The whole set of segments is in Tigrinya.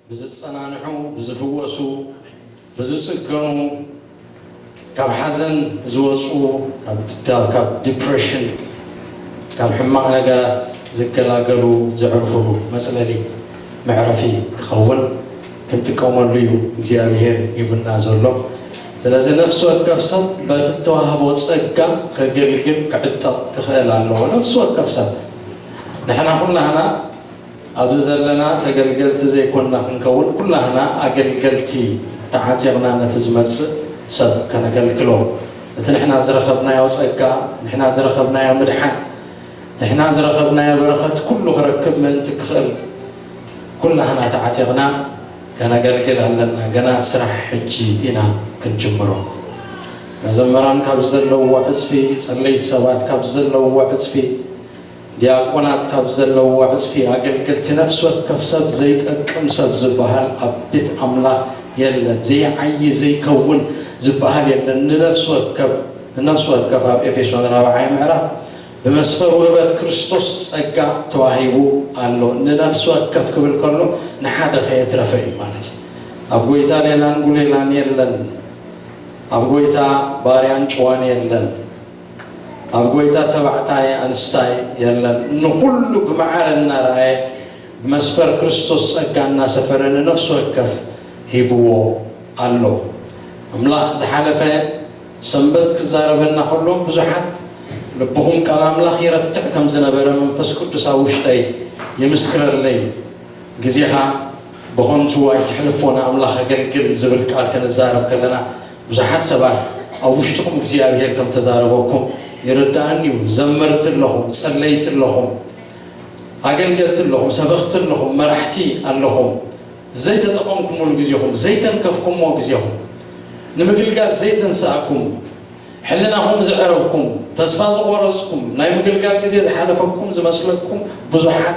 ብዝጸናንዑ፣ ብዝፍወሱ፣ ብዝጽገኑ፣ ካብ ሓዘን ዝወጹ፣ ካብ ድዳ-፣ ካብ ዲፕሬሽን፣ ካብ ሕማቕ ነገራት ዝገላገሉ፣ ዘዕርፉሉ መጽለሊ መዕረፊ ክኸውን ክንጥቀመሉ እዩ እግዚኣብሔር ሂቡና ዘሎ። ስለዚ ነፍሲ ወከፍ ሰብ በቲ እተዋህቦ ጸጋ ከገልግል፣ ክዕጠቕ ክኽእል ኣለዎ። ነፍሲ ወከፍ ሰብ፣ ንሕና ኩላህና ኣብዚ ዘለና ተገልገልቲ ዘይኮንና ክንከውን፣ ኩላህና ኣገልገልቲ ተዓጢቕና ነቲ ዝመጽእ ሰብ ከነገልግሎ፣ እቲ ንሕና ዝረኸብናዮ ጸጋ፣ እቲ ንሕና ዝረኸብናዮ ምድሓን፣ እቲ ንሕና ዝረኸብናዮ በረኸት ኩሉ ክረክብ ምእንቲ ክኽእል፣ ኩላህና ተዓጢቕና ከነገልግል ኣለና። ገና እቲ ስራሕ ሕጂ ኢና ክንጅምሮ። መዘምራን ካብ ዘለውዎ ዕጽፊ፣ ጸለይቲ ሰባት ካብ ዘለውዎ ዕጽፊ፣ ዲያቆናት ካብ ዘለውዎ ዕጽፊ፣ ኣገልገልቲ፣ ነፍሲ ወከፍ ሰብ ዘይጠቅም ሰብ ዝበሃል ኣብ ቤት ኣምላኽ የለን። ዘይዓዪ ዘይከውን ዝበሃል የለን። ንነፍሲ ወከፍ፣ ንነፍሲ ወከፍ ኣብ ኤፌሶን ራብዓይ ምዕራፍ ብመስፈር ውህበት ክርስቶስ ጸጋ ተዋሂቡ ኣሎ። ንነፍሲ ወከፍ ክብል ከሎ ንሓደ ከየትረፈ እዩ ማለት እዩ። ኣብ ጎይታ ሌላን ጉሌላን የለን። ኣብ ጎይታ ባርያን ጭዋን የለን። ኣብ ጎይታ ተባዕታይ ኣንስታይ የለን። ንኹሉ ብመዓረ እናረኣየ ብመስፈር ክርስቶስ ጸጋ እናሰፈረ ንነፍሲ ወከፍ ሂብዎ ኣሎ። ኣምላኽ ዝሓለፈ ሰንበት ክዛረበና ከሎ ብዙሓት ልብኹም ቃል ኣምላኽ ይረትዕ ከም ዝነበረ መንፈስ ቅዱስ ኣብ ውሽጠይ ይምስክረለይ። ግዜኻ ብኸንቱ ኣይትሕልፎ፣ ንኣምላኽ ኣገልግል ዝብል ቃል ክንዛረብ ከለና ብዙሓት ሰባት ኣብ ውሽጥኹም እግዚኣብሔር ከም ተዛረበኩም ይርድኣኒ እዩ። ዘመርቲ ኣለኹም፣ ጸለይቲ ኣለኹም፣ ኣገልገልቲ ኣለኹም፣ ሰበኽቲ ኣለኹም፣ መራሕቲ ኣለኹም። ዘይተጠቐምኩምሉ ግዜኹም፣ ዘይተንከፍኩሞ ግዜኹም፣ ንምግልጋል ዘይተንሳእኩም፣ ሕልናኹም ዘዕረብኩም፣ ተስፋ ዝቖረጽኩም፣ ናይ ምግልጋል ግዜ ዝሓለፈኩም ዝመስለኩም ብዙሓት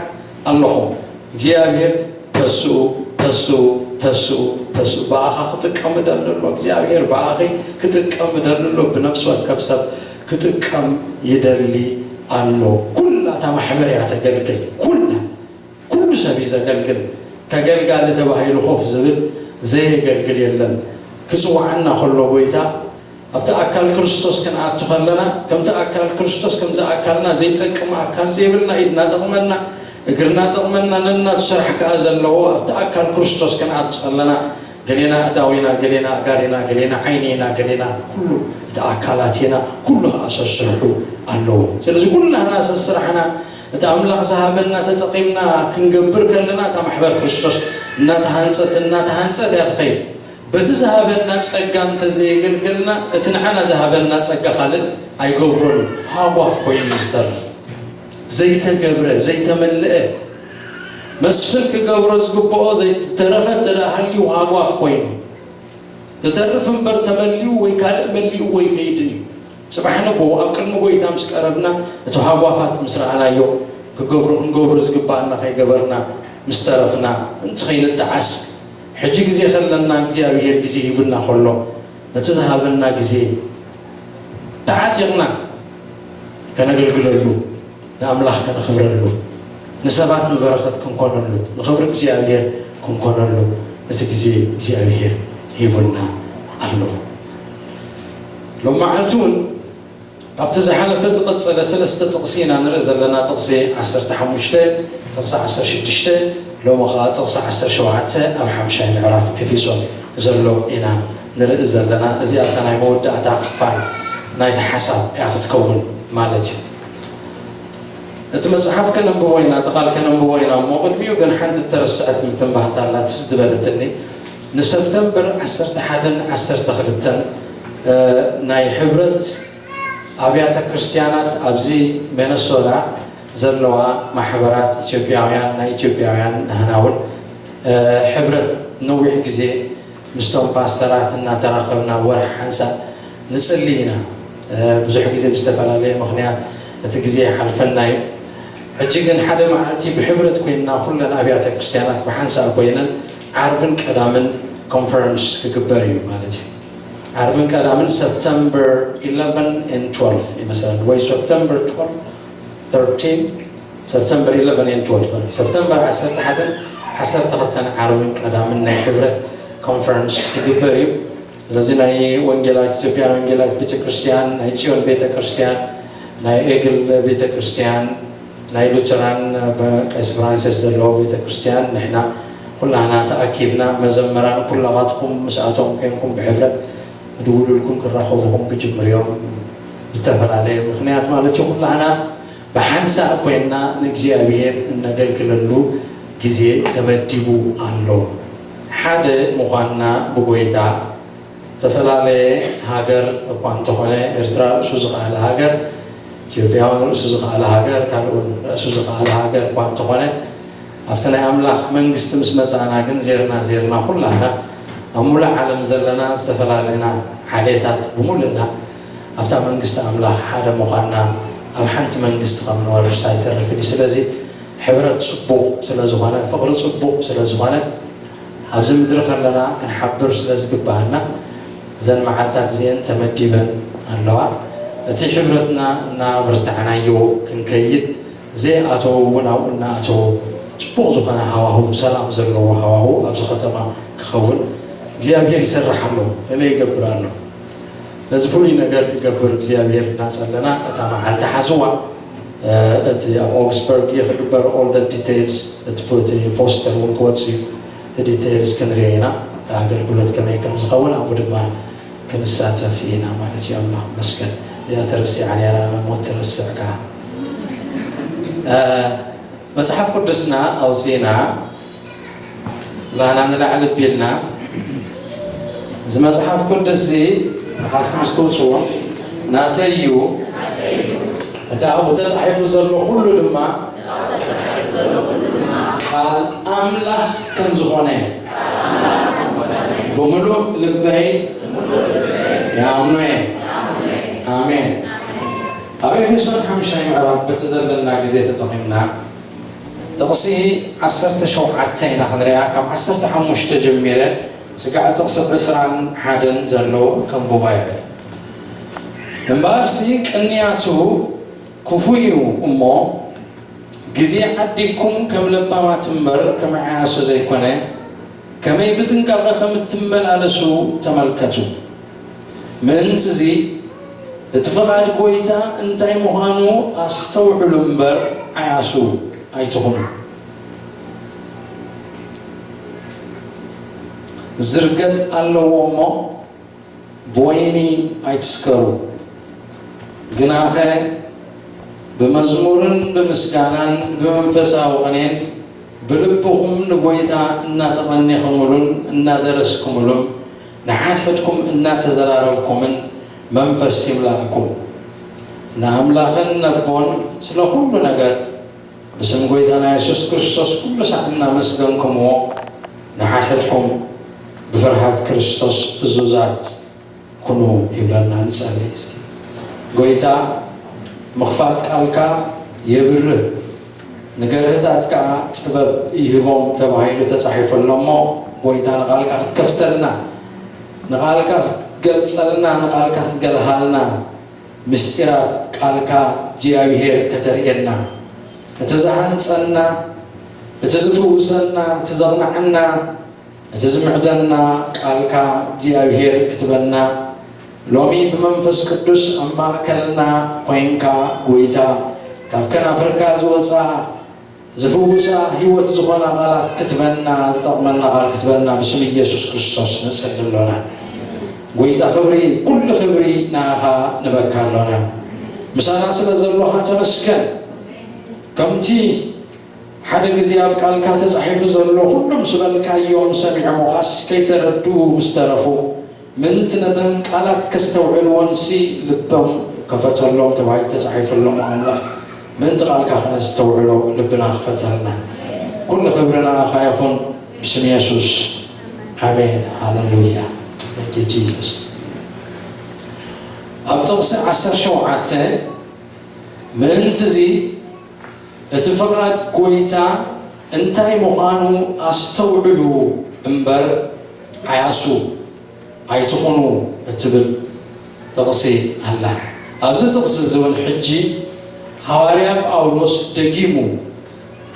ኣለኹም። እግዚኣብሔር ተስኡ፣ ተስኡ፣ ተስኡ፣ ተስኡ። ብኣኻ ክጥቀም እደሊ ኣሎ። እግዚኣብሔር ብኣኺ ክጥቀም እደሊ ኣሎ። ብነፍሲ ወከፍ ሰብ ክጥቀም ይደሊ ኣሎ። ኩላ እታ ማሕበር እያ ተገልግል። ኩላ፣ ኩሉ ሰብ እዩ ዘገልግል። ተገልጋሊ ተባሂሉ ኮፍ ዝብል ዘየገልግል የለን። ክጽውዓና ከሎ ጎይታ ኣብቲ ኣካል ክርስቶስ ክንኣቱ ከለና፣ ከምቲ ኣካል ክርስቶስ፣ ከምዚ ኣካልና ዘይጠቅም ኣካል ዘይብልና፣ ኢድና ጠቕመና፣ እግርና ጠቕመና፣ ነናቱ ስራሕ ከኣ ዘለዎ፣ ኣብቲ ኣካል ክርስቶስ ክንኣቱ ከለና፣ ገሌና ኣእዳው ኢና፣ ገሌና ኣእጋር ኢና፣ ገሌና ዓይኒ ኢና፣ ገሌና ኩሉ እቲ ኣካላት ኢና፣ ኩሉ ከኣ ሰስርሑ ኣለዎ። ስለዚ ኩላህና ሰስራሕና እቲ ኣምላኽ ዝሃበና ተጠቒምና ክንገብር ከለና፣ እታ ማሕበር ክርስቶስ እናተሃንጸት፣ እናተሃንጸት እያ ትኸይድ። በቲ ዝሃበና ጸጋ እንተዘየገልገልና፣ እቲ ንዓና ዝሃበና ጸጋ ካልእ ኣይገብሮን እዩ። ሃጓፍ ኮይኑ ዝተርፍ፣ ዘይተገብረ፣ ዘይተመልአ፣ መስፍን ክገብሮ ዝግብኦ ዘይተረፈ እንተ ደኣ ሃልዩ፣ ሃጓፍ ኮይኑ ዝተርፍ እምበር፣ ተመሊኡ ወይ ካልእ መሊኡ ወይ ከይድን እዩ። ጽባሕ ንግሆ ኣብ ቅድሚ ጎይታ ምስ ቀረብና፣ እቲ ሃጓፋት ምስ ረኣናዮ፣ ክገብሮ፣ ክንገብሮ ዝግባኣና ከይገበርና ምስ ተረፍና፣ ምእንቲ ከይንጠዓስ፣ ሕጂ ግዜ ከለና እግዚኣብሔር ግዜ ሂቡና ከሎ፣ ነቲ ዝሃበና ግዜ ተዓጢቕና ከነገልግለሉ፣ ንኣምላኽ ከነኽብረሉ፣ ንሰባት ንበረኸት ክንኮነሉ፣ ንኽብሪ እግዚኣብሔር ክንኮነሉ፣ እቲ ግዜ እግዚኣብሔር ሂቡና ኣሎ። ሎም መዓልቲ እውን ኣብቲ ዝሓለፈ ዝቐጸለ ሰለስተ ጥቕሲ ኢና ንርኢ ዘለና። ጥቕሲ ዓሰርተ ሓሙሽተ፣ ጥቕሲ ዓሰርተ ሽዱሽተ፣ ሎሚ ኸኣ ጥቕሲ ዓሰርተ ሸውዓተ ኣብ ሓምሻይ ምዕራፍ ኤፌሶን ዘሎ ኢና ንርኢ ዘለና። እዚኣ እታ ናይ መወዳእታ ክፋል ናይቲ ሓሳብ እያ ክትከውን ማለት እዩ። እቲ መጽሓፍ ከነንብቦ ኢና፣ እቲ ቃል ከነንብቦ ኢና እሞ፣ ቅድሚኡ ግን ሓንቲ እተረስዐት ምትንባህታ ኣላ፣ ትዝ ዝበለትኒ። ንሰፕተምበር ዓሰርተ ሓደን ዓሰርተ ክልተን፣ እ፣ ናይ ሕብረት ኣብያተ ክርስቲያናት ኣብዚ ሚነሶታ ዘለዋ ማሕበራት ኢትዮጵያውያን፣ ናይ ኢትዮጵያውያን ንሕና እውን፣ እ፣ ሕብረት ነዊሕ ግዜ ምስቶም ፓስተራት እናተራኸብና ወርሒ ሓንሳእ ንጽሊ ኢና። እ፣ ብዙሕ ግዜ ብዝተፈላለየ ምኽንያት እቲ ግዜ ይሓልፈና እዩ። ሕጂ ግን ሓደ መዓልቲ ብሕብረት ኮይንና፣ ኩለን ኣብያተ ክርስቲያናት ብሓንሳእ ኮይነን፣ ዓርብን ቀዳምን ኮንፈረንስ ክግበር እዩ ማለት እዩ። ዓርብን ቀዳምን፣ ሰፕተምበር ኢለቨን ኤንድ ትወልቭ ይመስለኒ፣ ወይ ሰፕተምበር ትወልቭ፣ ተርቲን፣ ሰፕተምበር ኢለቨን ኤንድ ትወልቭ፣ ሰፕተምበር ዓሰርተ ሓደን ዓሰርተ ክልተን ዓርብን ቀዳምን ናይ ሕብረት ኮንፈረንስ ክግበር እዩ። ስለዚ ናይ ወንጌላዊት ኢትዮጵያን ወንጌላዊት ቤተክርስትያን፣ ናይ ጽዮን ቤተክርስትያን፣ ናይ ኤግል ቤተክርስትያን፣ ናይ ሉተራን በ-፣ ቀይስ ፍራንሲስ ዘለዎ ቤተክርስትያን፣ ንሕና ኩላህና ተኣኪብና፣ መዘምራን ኩላኻትኩም ምስኣቶም ኮንኩም ብሕብረት ክድውሉልኩም ክራኸቡኹም ክጅምሩ እዮም። ብተፈላለየ ምኽንያት ማለት እዩ። ኩላህና ብሓንሳእ ኮይንና ንእግዚኣብሔር እነገልግለሉ ግዜ ተመዲቡ ኣሎ። ሓደ ምዃንና ብጎይታ፣ ዝተፈላለየ ሃገር እኳ እንተኾነ፣ ኤርትራ ርእሱ ዝኸኣለ ሃገር፣ ኢትዮጵያ እውን ርእሱ ዝኸኣለ ሃገር፣ ካልእ እውን ርእሱ ዝኸኣለ ሃገር እኳ እንተኾነ፣ ኣብቲ ናይ ኣምላኽ መንግስቲ ምስ መጻእና ግን ዜርና ዜርና ኩላህና ኣብ ሙሉእ ዓለም ዘለና ዝተፈላለየና ዓሌታት ብምሉእና ኣብታ መንግስቲ ኣምላኽ ሓደ ምዃንና ኣብ ሓንቲ መንግስቲ ከም ንወርስ ኣይተርፍን እዩ። ስለዚ ሕብረት ጽቡቕ ስለ ዝኾነ፣ ፍቕሪ ጽቡቕ ስለ ዝኾነ፣ ኣብዚ ምድሪ ከለና ክንሓብር ስለ ዝግብኣና እዘን መዓልታት እዚአን ተመዲበን ኣለዋ። እቲ ሕብረትና እናበርታዕናዮ ክንከይድ፣ ዘይኣተዉ እውን ኣብኡ እናኣተዉ፣ ጽቡቕ ዝኾነ ሃዋህው፣ ሰላም ዘለዎ ሃዋህው ኣብዚ ከተማ ክኸውን እግዚኣብሔር ይሰርሕ ኣሎ። ከመይ ይገብር ኣሎ? ነዚ ፍሉይ ነገር ክገብር እግዚኣብሔር እናጸለና፣ እታ መዓልቲ ሓዝዋ፣ እ፣ እቲ ኣብ ኦግስበርግ እዩ ክግበር፣ all the details፣ እቲ ፖ-፣ እቲ ፖስተር እውን ክወጽእ እዩ። እቲ ዲቴይልስ ክንሪኦ ኢና። ኣገልግሎት ከመይ ከም ዝኸውን ኣብኡ ድማ ክንሳተፍ ኢና ማለት እዩ። ኣምላኽ ይመስገን። እዚኣ ተረሲዓ ነይራ፣ ሞት ተረስዕካ። እ፣ መጽሓፍ ቅዱስና ኣውጺእና፣ ላና ንላዕሊ ቢልና፣ እዚ መጽሓፍ ቅዱስ እዚ ንኻትኩም እስክውጽዎ ናተይ እዩ። እቲ ኣብኡ ተጻሒፉ ዘሎ ኩሉ ድማ ቃል ኣምላኽ ከም ዝኾነ ብምሉእ ልበይ ይኣምኖ እየ። ኣሜን። ኣብ ኤፌሶን ሓምሻይ ምዕራፍ በቲ ዘለና ግዜ ተጠቒምና ጥቕሲ ዓሰርተ ሸውዓተ ኢና ክንሪኣ፣ ካብ ዓሰርተ ሓሙሽተ ጀሚረ ስጋዕ ጥቕሲ ዕስራን ሓደን ዘሎ ከንብቦ እየ። እምበኣርሲ ቅንያቱ ክፉእ እዩ እሞ፣ ግዜ ዓዲግኩም ከም ለባማት እምበር ከም ዓያሱ ዘይኮነ፣ ከመይ ብጥንቃቐ ከም እትመላለሱ ተመልከቱ። ምእንትዚ እቲ ፍቓድ ጐይታ እንታይ ምዃኑ ኣስተውዕሉ እምበር፣ ዓያሱ ኣይትኹኑ። ዝርገት ኣለዎ እሞ፣ ብወይኒ ኣይትስከሩ፣ ግናኸ ብመዝሙርን ብምስጋናን ብመንፈሳዊ ቅኔን ብልብኹም ንጐይታ እናተቐኔኹምሉን እናደረስኩምሉን ንሓድሕድኩም እናተዘራረብኩምን መንፈስ ይምላእኩም። ንኣምላኽን ነቦን ስለ ኩሉ ነገር ብስም ጐይታና የሱስ ክርስቶስ ኩሉ ሳዕ እናመስገንኩምዎ ንሓድሕድኩም ብፍርሃት ክርስቶስ እዙዛት ኩኑ ይብለና። ንጸሊ። ጐይታ ምኽፋት ቃልካ የብርህ፣ ንገርህታት ከኣ ጥበብ ይህቦም ተባሂሉ ተጻሒፉ ኣሎ እሞ፣ ጐይታ ንቓልካ ክትከፍተልና፣ ንቓልካ ክትገልጸልና፣ ንቓልካ ክትገልሃልና፣ ምስጢራት ቃልካ እግዚኣብሔር ከተርእየና፣ እቲ ዝሃንጸና፣ እቲ ዝፍውሰና፣ እቲ ዘቕንዓና፣ እቲ ዝምዕደና ቃልካ እግዚኣብሔር ክትበና፣ ሎሚ ብመንፈስ ቅዱስ ኣብ ማእከልና ኮይንካ ጐይታ፣ ካብ ከናፍርካ ዝወጻ ዝፍውሳ ህይወት ዝኾና ቃላት ክትበና፣ ዝጠቕመና ቃል ክትበና ብስም ኢየሱስ ክርስቶስ ንጽሊ ኣሎና። ጐይታ ክብሪ፣ ኩሉ ክብሪ ንኣኻ ንበካ ኣሎና። ምሳና ስለ ዘሎኻ ተመስገን። ከምቲ ሓደ ግዜ ኣብ ቃልካ ተጻሒፉ ዘሎ፣ ኩሎም ዝበልካዮም ሰሚዖምኻስ ከይተረድኡ ምስ ተረፉ፣ ምእንቲ ነተን ቃላት ከስተውዕልወንሲ ልቦም ከፈተሎም ተባሂሉ ተጻሒፉ ኣሎ። ኣምላኽ ምእንቲ ቃልካ ከነስተውዕሎ ልብና ክፈተልና። ኩሉ ክብሪ ንኣኻ ይኹን ብስም የሱስ። ኣሜን። ሃሌሉያ። Thank you, Jesus። ኣብ ጥቕሲ ዓሰርተ ሸውዓተ ምእንትዚ እቲ ፍቓድ ጐይታ እንታይ ምዃኑ ኣስተውዕሉ እምበር፣ ዓያሱ ኣይትኹኑ እትብል ጥቕሲ ኣላ። ኣብዚ ጥቕሲ እዚ እውን ሕጂ ሃዋርያ ጳውሎስ ደጊሙ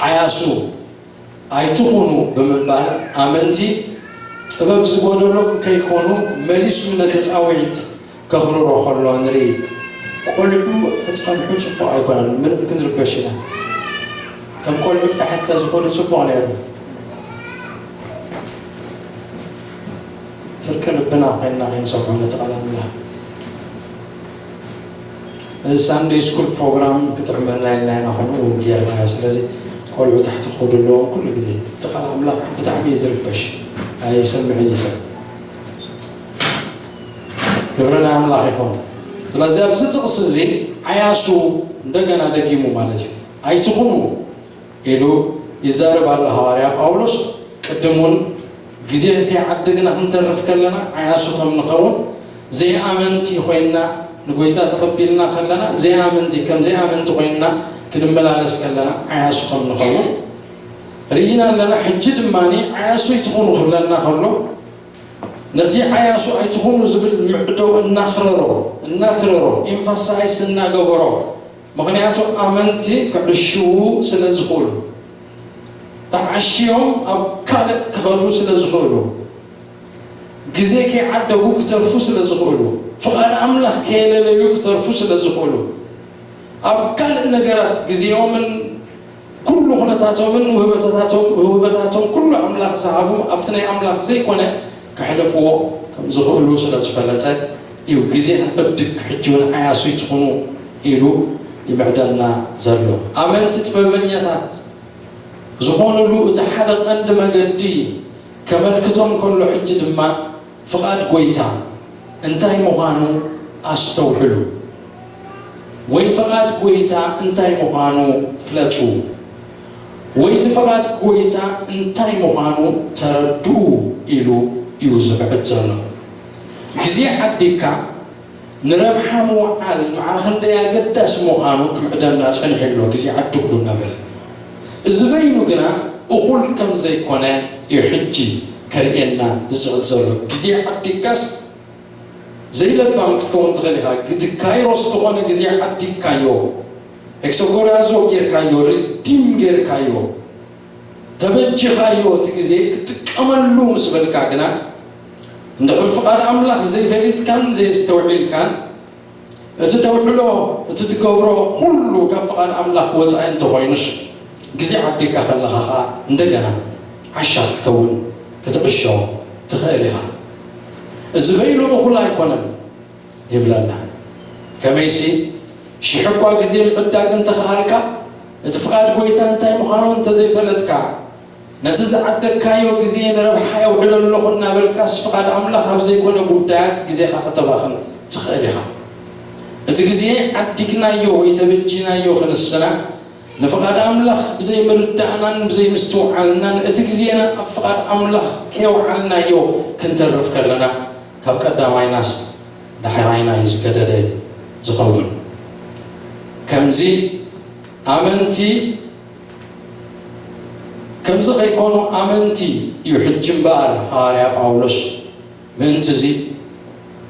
ዓያሱ ኣይትኹኑ ብምባል ኣመንቲ ጥበብ ዝጎደሎም ከይኮኑ መሊሱ ነቲ ጻውዒት ከኽርሮ ከሎ ንርኢ። ቆልዑ ክጸንሑ ጽቡቕ ኣይኮነን። ምን ክንርበሽ ኢና። ከም ቆልዑ ብታሕቲ ተዝኾኑ ጽቡቕ ነይሩ። ፍርቂ ልብና ኮይንና ከይንሰምዖ ነቲ ቃል ኣምላኽ። እዚ ሳንደይ ስኩል ፕሮግራም ክጥዕመና ኢልና ኢና ከምኡ ጌርናዮ። ስለዚ ቆልዑ ታሕቲ ክኸዱ ኣለዎም ኩሉ ግዜ። እቲ ቃል ኣምላኽ ብጣዕሚ እዩ ዝርበሽ፣ ኣይሰምዕን እዩ ሰብ። ክብሪ ናይ ኣምላኽ ይኹን። ስለዚ ኣብዚ ጥቕሲ እዚ ዓያሱ እንደገና ደጊሙ ማለት እዩ። ኣይትኹኑ ኢሉ ይዛረብ ኣሎ ሃዋርያ ጳውሎስ። ቅድም እውን ግዜ ከይዓደግና ክንተርፍ ከለና ዓያሱ ከም ንኸውን፣ ዘይኣመንቲ ኮይንና ንጎይታ ተቐቢልና ከለና ዘይኣመንቲ፣ ከም ዘይኣመንቲ ኮይንና ክንመላለስ ከለና ዓያሱ ከም ንኸውን ርኢና ኣለና። ሕጂ ድማ ዓያሱ ኣይትኹኑ ክብለና ከሎ ነቲ ዓያሱ ኣይትኹኑ ዝብል ምዕዶ እናኽረሮ፣ እናትረሮ፣ ኤምፋሳይስ እናገበሮ፣ ምኽንያቱ ኣመንቲ ክዕሽዉ ስለ ዝኽእሉ፣ ተዓሽዮም ኣብ ካልእ ክኸዱ ስለ ዝኽእሉ፣ ግዜ ከይዓደጉ ክተርፉ ስለ ዝኽእሉ፣ ፍቓድ ኣምላኽ ከየለለዩ ክተርፉ ስለ ዝኽእሉ፣ ኣብ ካልእ ነገራት ግዜኦምን ኩሉ ኩነታቶምን ውህበታቶም፣ ውህበታቶም ኩሉ ኣምላኽ ዝሃቦም ኣብቲ ናይ ኣምላኽ ዘይኮነ ከሕልፍዎ ከም ዝኽእሉ ስለ ዝፈለጠ እዩ። ግዜ ዕድግ፣ ሕጂ እውን ዓያሱ ኣይትኹኑ ኢሉ ይምዕደና ዘሎ። ኣመንቲ ጥበበኛታት ዝኾኑሉ እቲ ሓደ ቀንዲ መገዲ ከመልክቶም ከሎ፣ ሕጂ ድማ ፍቓድ ጎይታ እንታይ ምዃኑ ኣስተውዕሉ፣ ወይ ፍቓድ ጎይታ እንታይ ምዃኑ ፍለጡ፣ ወይ እቲ ፍቓድ ጎይታ እንታይ ምዃኑ ተረድኡ ኢሉ እዩ ዝምዕድ ዘሎ። ግዜ ዓዲግካ ንረብሓ ምውዓል ማዕረ ክንደይ ኣገዳሲ ምዃኑ ክምዕደና ጸኒሑ ኣሎ፣ ግዜ ዓዲግሉ እናበለ። እዚ በይኑ ግና እኹል ከም ዘይኮነ እዩ ሕጂ ከርእየና ዝጽዕት ዘሎ። ግዜ ዓዲግካስ ዘይለባም ክትከውን ትኽእል ኢኻ። እቲ ካይሮስ ዝኾነ ግዜ ዓዲግካዮ፣ ኤክሶጎራዞ ጌርካዮ፣ ሪዲም ጌርካዮ፣ ተበጂኻዮ፣ እቲ ግዜ ክጥቀመሉ ምስ በልካ ግና፣ እንድሕር ፍቓድ ኣምላኽ ዘይፈሊጥካን ዘየስተውዒልካን፣ እቲ ተውዕሎ፣ እቲ ትገብሮ ኩሉ ካብ ፍቓድ ኣምላኽ ወጻኢ እንተኾይኑስ፣ ግዜ ዓዲግካ ከለኻ ኸኣ እንደገና ዓሻ ክትከውን፣ ክትዕሾ ትኽእል ኢኻ። እዚ በይኑ እኹል ኣይኮነን ይብለና። ከመይሲ፣ ሽሕ እኳ ግዜ ምዕዳግ እንተኸኣልካ፣ እቲ ፍቓድ ጎይታ እንታይ ምዃኑ እንተዘይፈለጥካ፣ ነቲ ዝዓደግካዮ ግዜ ንረብሓ የውዕሎ ኣለኹ እናበልካስ፣ ፍቓድ ኣምላኽ ኣብ ዘይኮነ ጉዳያት ግዜኻ ከተባኽን ትኽእል ኢኻ። እቲ ግዜ ዓዲግናዮ ወይ ተበጂናዮ ክንስና፣ ንፍቓድ ኣምላኽ ብዘይምርዳእናን ብዘይምስትውዓልናን፣ እቲ ግዜና ኣብ ፍቓድ ኣምላኽ ከየውዓልናዮ ክንተርፍ ከለና፣ ካብ ቀዳማይናስ ዳሕራይና እዩ ዝገደደ ዝኸውን። ከምዚ ኣመንቲ፣ ከምዚ ከይኮኑ ኣመንቲ እዩ ሕጂ እምበኣር ሃዋርያ ጳውሎስ ምእንቲ እዚ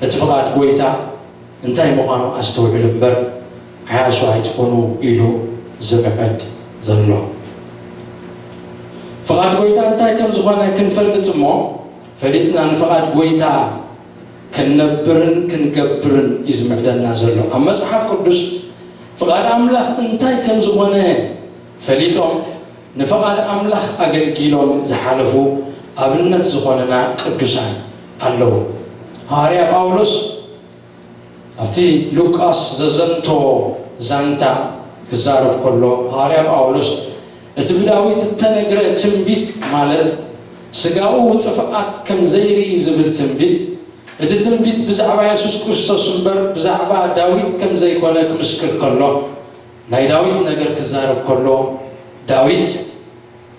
እቲ ፍቓድ ጎይታ እንታይ ምዃኑ ኣስተውዕሉ እምበር፣ ዓያሱ ኣይትኹኑ ኢሉ ዝምዕድ ዘሎ። ፍቓድ ጎይታ እንታይ ከም ዝኾነ ክንፈልጥ እሞ፣ ፈሊጥና ንፍቓድ ጎይታ ክንነብርን ክንገብርን እዩ ዝምዕደና ዘሎ። ኣብ መጽሓፍ ቅዱስ ፍቓድ ኣምላኽ እንታይ ከም ዝኾነ ፈሊጦም ንፍቓድ ኣምላኽ ኣገልጊሎም ዝሓለፉ ኣብነት ዝኾነና ቅዱሳን ኣለዉ። ሃዋርያ ጳውሎስ ኣብቲ ሉቃስ ዘዘንቶ ዛንታ ክዛረብ ከሎ፣ ሃዋርያ ጳውሎስ እቲ ብዳዊት እተነግረ ትንቢት፣ ማለት ስጋኡ ጥፍኣት ከም ዘይርኢ ዝብል ትንቢት፣ እቲ ትንቢት ብዛዕባ የሱስ ክርስቶስ እምበር ብዛዕባ ዳዊት ከም ዘይኮነ ክምስክር ከሎ፣ ናይ ዳዊት ነገር ክዛረብ ከሎ፣ ዳዊት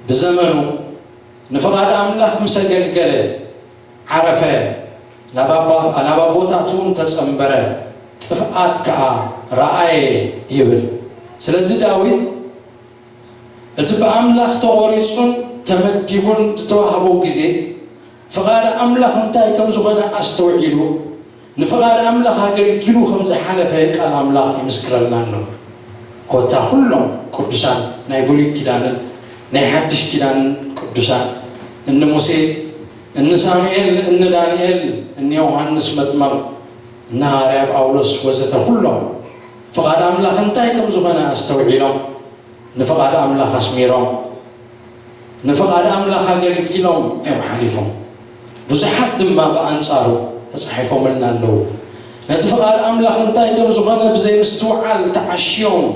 ብዘመኑ ንፍቓድ ኣምላኽ ምስ ኣገልገለ ዓረፈ፣ ናብ ኣባ-፣ ናብ ኣቦታቱ እውን ተጸንበረ፣ ጥፍኣት ከኣ ረኣየ ይብል። ስለዚ ዳዊት እቲ ብኣምላኽ ተቖሪጹን ተመዲቡን ዝተዋህቦ ግዜ፣ ፍቓድ ኣምላኽ እንታይ ከም ዝኾነ ኣስተውዒሉ፣ ንፍቓድ ኣምላኽ ኣገልጊሉ ከም ዝሓለፈ ቃል ኣምላኽ ይምስክረልና ኣሎ። ኮታ ኩሎም ቅዱሳን ናይ ብሉይ ኪዳንን ናይ ሓድሽ ኪዳንን ቅዱሳን እኒ ሙሴ፣ እኒ ሳሙኤል፣ እኒ ዳንኤል፣ እኒ ዮሃንስ መጥመቕ፣ እኒ ሃዋርያ ጳውሎስ ወዘተ ኩሎም ፍቓድ ኣምላኽ እንታይ ከም ዝኾነ ኣስተውዒሎም፣ ንፍቓድ ኣምላኽ ኣስሚሮም፣ ንፍቓድ ኣምላኽ ኣገልጊሎም እዮም ሓሊፎም። ብዙሓት ድማ ብኣንጻሩ ተጻሒፎምልና ኣለዉ። ነቲ ፍቓድ ኣምላኽ እንታይ ከም ዝኾነ ብዘይምስትውዓል ተዓሽዮም፣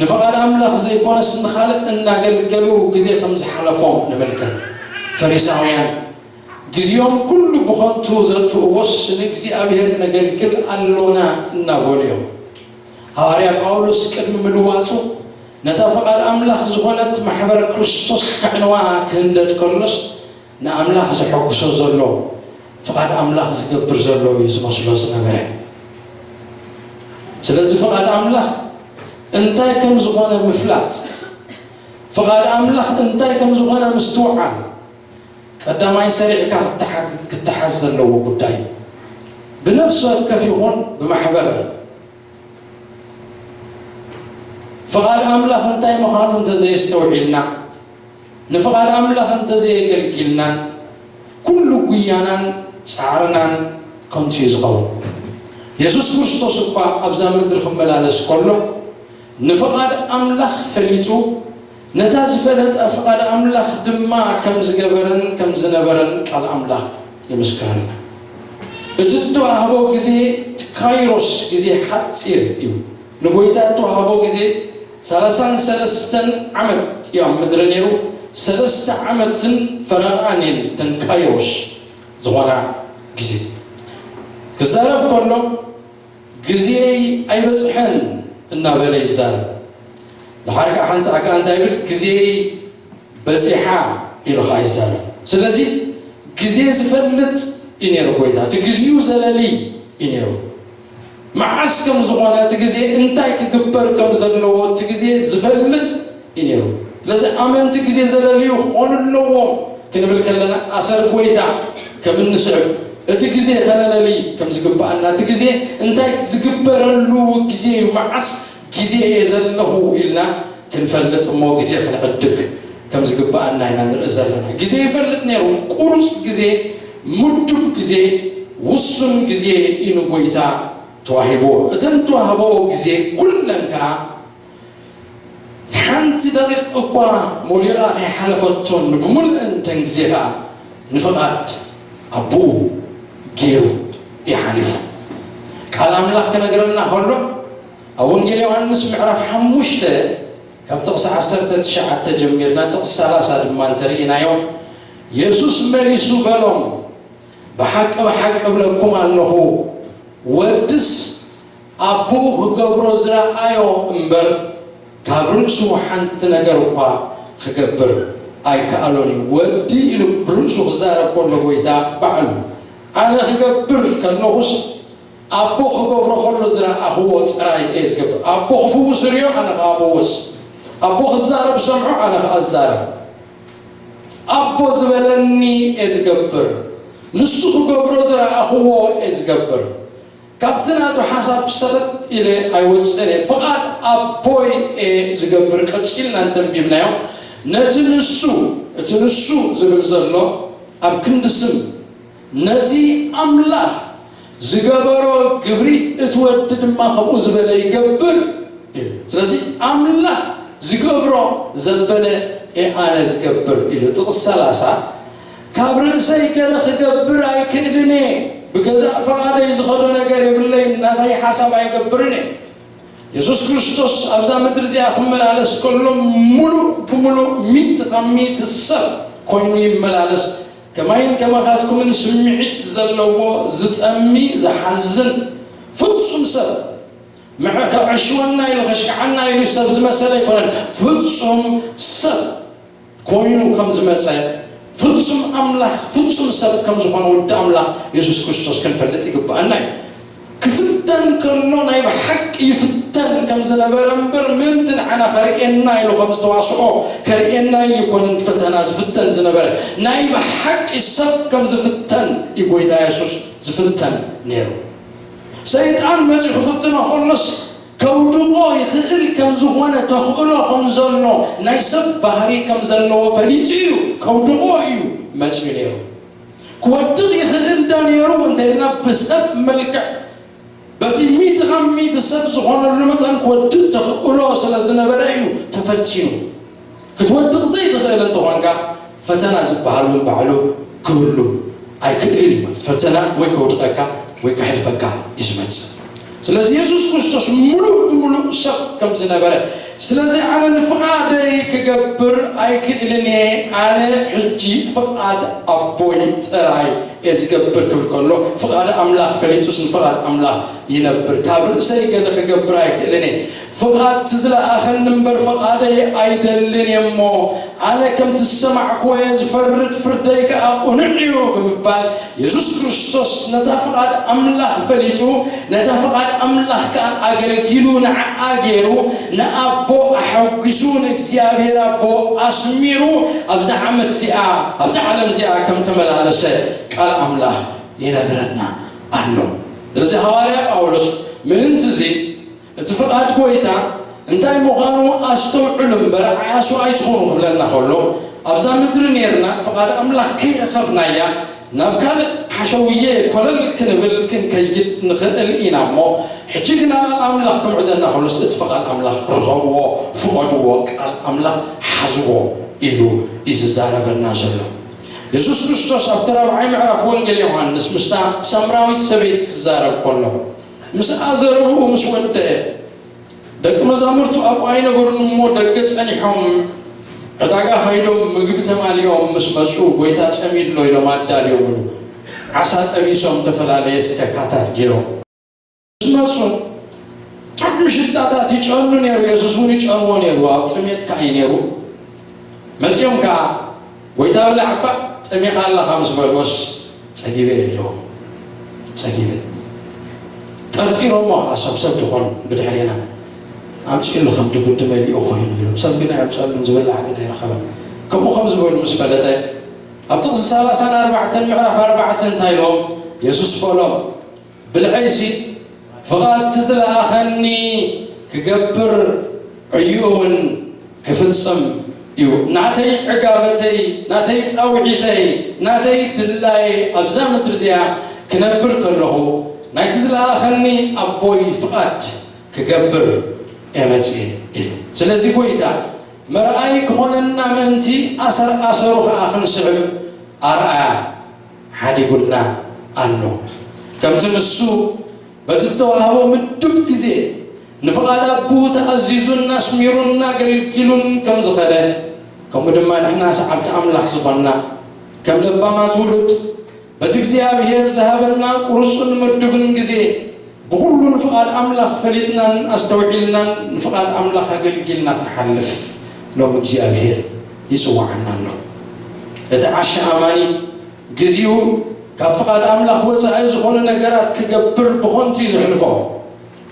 ንፍቓድ ኣምላኽ ዘይኮነስ ንኻልእ እናገልገሉ ግዜ ከም ዝሓለፎም ንምልከት። ፈሪሳውያን፣ ግዜኦም ኩሉ ብኸንቱ ዘጥፍእዎስ ንእግዚኣብሔር ነገልግል ኣሎና እናበሉ እዮም። ሃዋርያ ጳውሎስ ቅድሚ ምልዋጡ ነታ ፍቓድ ኣምላኽ ዝኾነት ማሕበር ክርስቶስ ከዕንዋ ክህንደድ ከሎስ ንኣምላኽ ዘሐጉሶ ዘሎ ፍቓድ ኣምላኽ ዝገብር ዘሎ እዩ ዝመስሎ ዝነበረ። ስለዚ ፍቓድ ኣምላኽ እንታይ ከም ዝኾነ ምፍላጥ፣ ፍቓድ ኣምላኽ እንታይ ከም ዝኾነ ምስትውዓል ቀዳማይ ሰሪዕካ ክትሓ- ክትሓዝ ዘለዎ ጉዳይ እዩ። ብነፍሲ ወከፍ ይኹን ብማሕበር ፍቓድ ኣምላኽ እንታይ ምዃኑ እንተዘየስተውዒልና፣ ንፍቓድ ኣምላኽ እንተዘየገልጊልናን፣ ኩሉ ጉያናን ጻዕርናን ከንቱ እዩ ዝኸውን። የሱስ ክርስቶስ እኳ ኣብዛ ምድሪ ክመላለስ ከሎ ንፍቓድ ኣምላኽ ፈሊጡ፣ ነታ ዝፈለጠ ፍቓድ ኣምላኽ ድማ ከም ዝገበረን ከም ዝነበረን ቃል ኣምላኽ ይምስክረልና። እቲ እተዋህቦ ግዜ፣ እቲ ካይሮስ ግዜ ሓጺር እዩ። ንጎይታ እተዋህቦ ግዜ ሰላሳን ሰለስተን ዓመት እዩ ኣብ ምድሪ ነይሩ። ሰለስተ ዓመትን ፈረቓን እየን እተን ካይሮስ ዝኾና ግዜ። ክዛረብ ከሎ ግዜይ ኣይበጽሐን እናበለ ይዛረብ። ድሓር ከዓ ሓንሳእ ከዓ እንታይ ይብል? ግዜይ በጺሓ ኢሉ ከዓ ይዛረብ። ስለዚ ግዜ ዝፈልጥ እዩ ነይሩ ጎይታ። እቲ ግዚኡ ዘለሊ እዩ ነይሩ። መዓስ ከም ዝኾነ፣ እቲ ግዜ እንታይ ክግበር ከም ዘለዎ እቲ ግዜ ዝፈልጥ እዩ ነይሩ። ስለዚ ኣመንቲ ግዜ ዘለልዩ ክኾኑ ኣለዎም ክንብል ከለና ኣሰር ጎይታ ከም እንስዕብ፣ እቲ ግዜ ከነለሊ ከም ዝግብኣና፣ እቲ ግዜ እንታይ ዝግበረሉ ግዜ እዩ፣ መዓስ ግዜ እየ ዘለኹ ኢልና ክንፈልጥ እሞ ግዜ ክንዕድግ ከም ዝግብኣና ኢና ንርኢ ዘለና። ግዜ ይፈልጥ ነይሩ። ቁሩፅ ግዜ፣ ምዱብ ግዜ፣ ውሱን ግዜ እዩ ንጎይታ ተዋሂብዎ። እተን ተዋህበኦ ግዜ ኩለን ከዓ ሓንቲ ደቂቕ እኳ ሞሊቓ ከይሓለፈቶን ብሙሉእን እተን ግዜ ከዓ ንፍቓድ ኣቦኡ ገይሩ እዩ ሓሊፉ። ቃል ኣምላኽ ክነግረና ከሎ ኣብ ወንጌል ዮሃንስ ምዕራፍ ሓሙሽተ ካብ ጥቕሲ ዓሰርተ ትሽዓተ ጀሚርና ጥቕሲ ሰላሳ ድማ እንተርኢናዮ፣ የሱስ መሊሱ በሎም፣ ብሓቂ ብሓቂ እብለኩም ኣለኹ፣ ወድስ ኣቦኡ ክገብሮ ዝረኣዮ እምበር ካብ ርእሱ ሓንቲ ነገር እኳ ክገብር ኣይከኣሎን እዩ። ወዲ ኢሉ ብርእሱ ክዛረብ ከሎ ጎይታ ባዕሉ ኣነ ክገብር ከለኹስ ኣቦ ክገብሮ ከሎ ዝረኣኽዎ ጥራይ እየ ዝገብር። ኣቦ ክፍውስ ርእዮ ኣነ ከዓ እፍውስ፣ ኣቦ ክዛረብ ሰምዖ ኣነ ከዓ እዛረብ። ኣቦ ዝበለኒ እየ ዝገብር፣ ንሱ ክገብሮ ዝረኣኽዎ እየ ዝገብር። ካብቲ ናቱ ሓሳብ ሰተት ኢለ ኣይወፅእን እየ። ፍቓድ ኣቦይ እየ ዝገብር። ቀፂልና እንተንቢብናዮ ነቲ ንሱ፣ እቲ ንሱ ዝብል ዘሎ ኣብ ክንዲ ስም፣ ነቲ ኣምላኽ ዝገበሮ ግብሪ እቲ ወዲ ድማ ከምኡ ዝበለ ይገብር ኢሉ። ስለዚ ኣምላኽ ዝገብሮ ዘበለ እየ ኣነ ዝገብር ኢሉ። ጥቕስ ሰላሳ ካብ ርእሰይ ገለ ክገብር ኣይክእልን እየ፣ ብገዛእ ፍቓደይ ዝኸዶ ነገር የብለይን፣ ናተይ ሓሳብ ኣይገብርን እየ። የሱስ ክርስቶስ ኣብዛ ምድሪ እዚኣ ክመላለስ ከሎ ምሉእ ብምሉእ ሚእቲ ካብ ሚእቲ ሰብ ኮይኑ ይመላለስ። ከማይን ከማኻትኩምን ስምዒት ዘለዎ ዝጠሚ ዝሓዝን ፍጹም ሰብ፣ መዐ- ከዕሽወና ኢሉ ከሽክዓና ኢሉ ሰብ ዝመሰለ ኣይኮነን። ፍጹም ሰብ ኮይኑ ከም ዝመጸ፣ ፍጹም ኣምላኽ ፍጹም ሰብ ከም ዝኾነ ወዲ ኣምላኽ የሱስ ክርስቶስ ክንፈልጥ ይግብኣና እዩ። ክፍተን ከሎ ናይ ብሓቂ ይፍተን ከም ዝነበረ እምበር ምእንቲ ንዓና ከርእየና ኢሉ ከም ዝተዋስኦ ከርእየና ኢሉ ይኮንን ፈተና ዝፍተን ዝነበረ፣ ናይ ብሓቂ ሰብ ከም ዝፍተን እዩ ጎይታ የሱስ ዝፍተን ነይሩ። ሰይጣን መጺኡ ክፍትኖ ከሎስ ከውድቖ ይኽእል ከም ዝኾነ ተኽእሎ ከም ዘሎ ናይ ሰብ ባህሪ ከም ዘለዎ ፈሊጡ እዩ ከውድቖ እዩ መጺኡ ነይሩ። ክወድቕ ይኽእል ዳ ነይሩ እንተ ኢልና ብሰብ መልክዕ በቲ ሚእቲ ካብ ሚእቲ ሰብ ዝኾነሉ መጠን ክወድቕ ተኽእሎ ስለ ዝነበረ እዩ ተፈቲኑ። ክትወድቕ ዘይትኽእል እንተኾንካ ፈተና ዝበሃል እውን ባዕሉ ክህሉ ኣይክእልን እዩ። ፈተና ወይ ከውድቐካ ወይ ከሕልፈካ እዩ ዝመጽእ። ስለዚ የሱስ ክርስቶስ ምሉእ ብምሉእ ሰብ ከም ዝነበረ፣ ስለዚ ኣነ ንፍቓደይ ክገብር ኣይክእልን እየ፣ ኣነ ሕጂ ፍቓድ ኣቦይ ጥራይ እየ ዝገብር ክብል ከሎ፣ ፍቓድ ኣምላኽ ፈሊጡስ ንፍቓድ ኣምላኽ ይነብር። ካብ ርእሰይ ገለ ክገብር ኣይክእልን እየ፣ ፍቓድ እቲ ዝለኣኸኒ እምበር ፍቓደይ ኣይደልን እየ እሞ፣ ኣነ ከምቲ ዝሰማዕክዎ እየ ዝፈርድ፣ ፍርደይ ከኣ ቅኑዕ እዩ ብምባል፣ የሱስ ክርስቶስ ነታ ፍቓድ ኣምላኽ ፈሊጡ፣ ነታ ፍቓድ ኣምላኽ ከኣ ኣገልጊሉ፣ ንዓኣ ገይሩ፣ ንኣቦ ኣሐጒሱ፣ ንእግዚኣብሔር ኣቦ ኣስሚሩ፣ ኣብዛ ዓመት እዚኣ፣ ኣብዛ ዓለም እዚኣ ከም ተመላለሰ ቃል ኣምላኽ ይነግረና ኣሎ። ስለዚ ሃዋርያ ጳውሎስ ምእንቲ እዚ እቲ ፍቓድ ጐይታ እንታይ ምዃኑ ኣስተውዕሉ እምበር ዓያሱ ኣይትኹኑ ክብለና ከሎ፣ ኣብዛ ምድሪ ኔርና ፍቓድ ኣምላኽ ከይረኸብናያ ናብ ካልእ ሓሸውየ ኮለል ክንብል ክንከይድ ንኽእል ኢና እሞ፣ ሕጂ ግና ቃል ኣምላኽ ክምዕደና ከሎስ እቲ ፍቓድ ኣምላኽ ርኸብዎ፣ ፍቐድዎ፣ ቃል ኣምላኽ ሓዝዎ ኢሉ እዩ ዝዛረበና ዘሎ። የሱስ ክርስቶስ ኣብቲ ራብዓይ ምዕራፍ ወንጌል ዮሃንስ ምስታ ሳምራዊት ሰበይቲ ክዛረብ ከሎ፣ ምስኣ ዘረብኡ ምስ ወደአ፣ ደቂ መዛሙርቱ ኣብኡ ኣይነበሩን እሞ ደገ ጸኒሖም ዕዳጋ ከይዶም ምግቢ ተማሊኦም ምስ መጹ፣ "ጐይታ ጸሚዩ ኣሎ" ኢሎም ኣዳልዮምሉ። ዓሳ ጠቢሶም፣ ዝተፈላለየ ሰተካታት ገይሮም ምስ መጹ፣ ጥዑም ሽታታት ይጨኑ ነይሩ፣ የሱስ እውን ይጨንዎ ነይሩ፣ ኣብ ጥሜት ከኣ እዩ ነይሩ። መጺኦም ከኣ፣ "ጐይታ ብላዕ እባ፣ ጠሚኻ ኣለኻ" ምስ በልዎስ፣ "ጸጊበ" ኢልዎም። ጸጊበ። ጠርጢሮሞ ከኣ፣ "ሰብ ሰብ ዝኾኑ ብድሕሬና ኣምጺኡሉ ከም ድጉዲ መሊኡ ኮይኑ" ኢሎም። ሰብ ግን ኣየምጸሉን፣ ዝብላዕ ግን ኣይረኸበን። ከምኡ ከም ዝበሉ ምስ ፈለጠ፣ ኣብ ጥቕሲ ሰላሳን ኣርባዕተን ምዕራፍ ኣርባዕተ እንታይ ኢልዎም? የሱስ በሎም፣ "ብልዐይሲ ፍቓድ እቲ ዝለኣኸኒ ክገብር ዕዩኡ እውን ክፍጽም እዩ። ናተይ ዕጋበተይ፣ ናተይ ጻውዒተይ፣ ናተይ ድላየይ ኣብዛ ምድሪ እዚኣ ክነብር ከለኹ፣ ናይቲ ዝለኣኸኒ ኣቦይ ፍቓድ ክገብር እየ መጺኤ" ኢሉ። ስለዚ ጐይታ መርኣይ ክኾነና ምእንቲ፣ ኣሰር ኣሰሩ ኸኣ ክንስዕብ ኣርኣያ ሓዲጉልና ኣሎ። ከምቲ ንሱ በቲ እተዋህቦ ምዱብ ግዜ ንፍቓድ ኣቦኡ ተኣዚዙን ኣስሚሩን ኣገልጊሉን ከም ዝኸደ፣ ከምኡ ድማ ንሕና ሰዓብቲ ኣምላኽ ዝኾንና፣ ከም ለባማት ውሉድ፣ በቲ እግዚኣብሔር ዝሃበና ቁሩጽን ምዱብን ግዜ፣ ብኹሉ ንፍቓድ ኣምላኽ ፈሊጥናን ኣስተውዒልናን ንፍቓድ ኣምላኽ ኣገልጊልና ክንሓልፍ ሎም እግዚኣብሔር ይጽውዓና ኣሎ። እቲ ዓሻ ኣማኒ ግዜኡ ካብ ፍቓድ ኣምላኽ ወጻኢ ዝኾኑ ነገራት ክገብር ብኾንቱ እዩ ዘሕልፎ።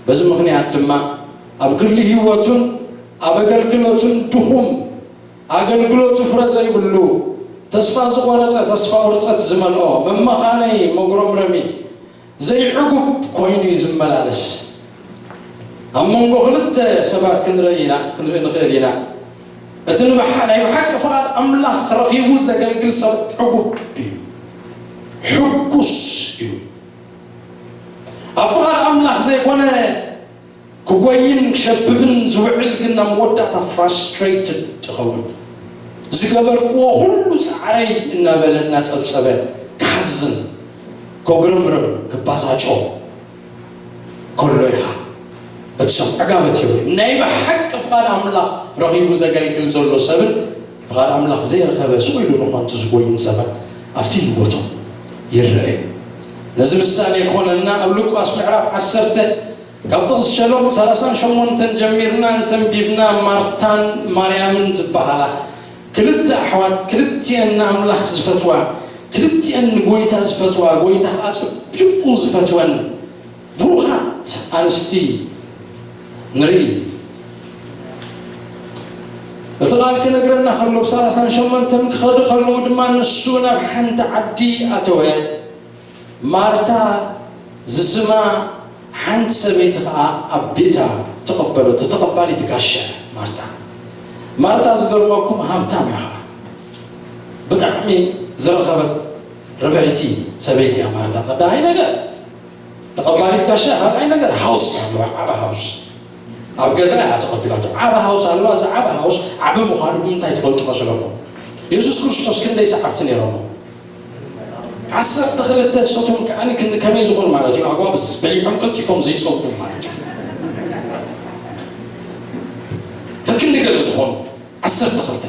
በዚ ምኽንያት ድማ ኣብ ግሊ ህይወቱን ኣብ ኣገልግሎቱን ድኹም፣ ኣገልግሎቱ ፍረ ዘይብሉ፣ ተስፋ ዝቖረጸ፣ ተስፋ ቁርጸት ዝመልኦ፣ መመኻነዪ፣ መጉረምረሚ፣ ዘይዕጉብ ኮይኑ እዩ ዝመላለስ። ኣብ መንጎ ክልተ ሰባት ክንርኢ ኢና፣ ክንርኢ ንኽእል ኢና። እቲ ንብሓ-፣ ናይ ብሓቂ ፍቓድ ኣምላኽ ረኺቡ ዘገልግል ሰብ ዕጉብ እዩ፣ ሕጉስ እዩ። ኣብ ፍቓድ ኣምላኽ ዘይኮነ ክጎይን ክሸብብን ዝውዕል ግን ናብ መወዳእታ ፍራስትሬትድ ይኸውን። ዝገበርክዎ ኩሉ ጻዕረይ እናበለ እናጸብጸበ ክሓዝን ከጉረምርም ክባሳጮ ከሎ ኢኻ እቲ ሰብ ዕጋበት ይብል። ናይ ብሓቂ ፍቓድ ኣምላኽ ረኺቡ ዘገልግል ዘሎ ሰብን ፍቓድ ኣምላኽ ዘይረኸበ ስቕ ኢሉ ንኾንቱ ዝጎይን ሰብን ኣብቲ ህይወቶም ይረአ እዩ። ነዚ ምሳሌ ክኾነና ኣብ ሉቃስ ምዕራፍ ዓሰርተ ካብ ጥቕሲ ሸሎም ሰላሳን ሸሞንተን ጀሚርና እንተንቢብና፣ ማርታን ማርያምን ዝበሃላ ክልተ ኣሕዋት፣ ክልቲአን ንኣምላኽ ዝፈትዋ፣ ክልቲአን ንጎይታ ዝፈትዋ፣ ጎይታ ኸዓ ጽቢቑ ዝፈትወን ብሩኻት ኣንስቲ ንርኢ። እቲ ቃል ክነግረና ከሎ፣ ብሰላሳን ሸሞንተን ክኸዱ ከለዉ ድማ፣ ንሱ ናብ ሓንቲ ዓዲ ኣተወ። ማርታ ዝስማ ሓንቲ ሰበይቲ ኸዓ ኣብ ቤታ ተቐበለቶ፣ ተቐባሊት ጋሻ ማርታ። ማርታ ዝገርመኩም ሃብታም እያ ኸዓ። ብጣዕሚ ዝረኸበት ርብሕቲ ሰበይቲ እያ ማርታ። ቀዳማይ ነገር ተቐባሊት ጋሻ፣ ካልኣይ ነገር ሃውስ ኣለዋ፣ ዓቢ ሃውስ። ኣብ ገዛ እያ ተቐቢላቶ። ዓቢ ሃውስ ኣለዋ። እዚ ዓቢ ሃውስ ዓቢ ምዃኑ ብምንታይ ትፈልጡ መሰለኩም? የሱስ ክርስቶስ ክንደይ ሰዓብቲ ነይሮሞ? ዓሰርተ ክልተ ሰቶም ከኣ ከመይ ዝኾኑ ማለት እዩ? ኣጓብዝ በሊዖም ቀልጢፎም ዘይጸውዑ ማለት እዩ። ከክንዲ ገለ ዝኾኑ ዓሰርተ ክልተ።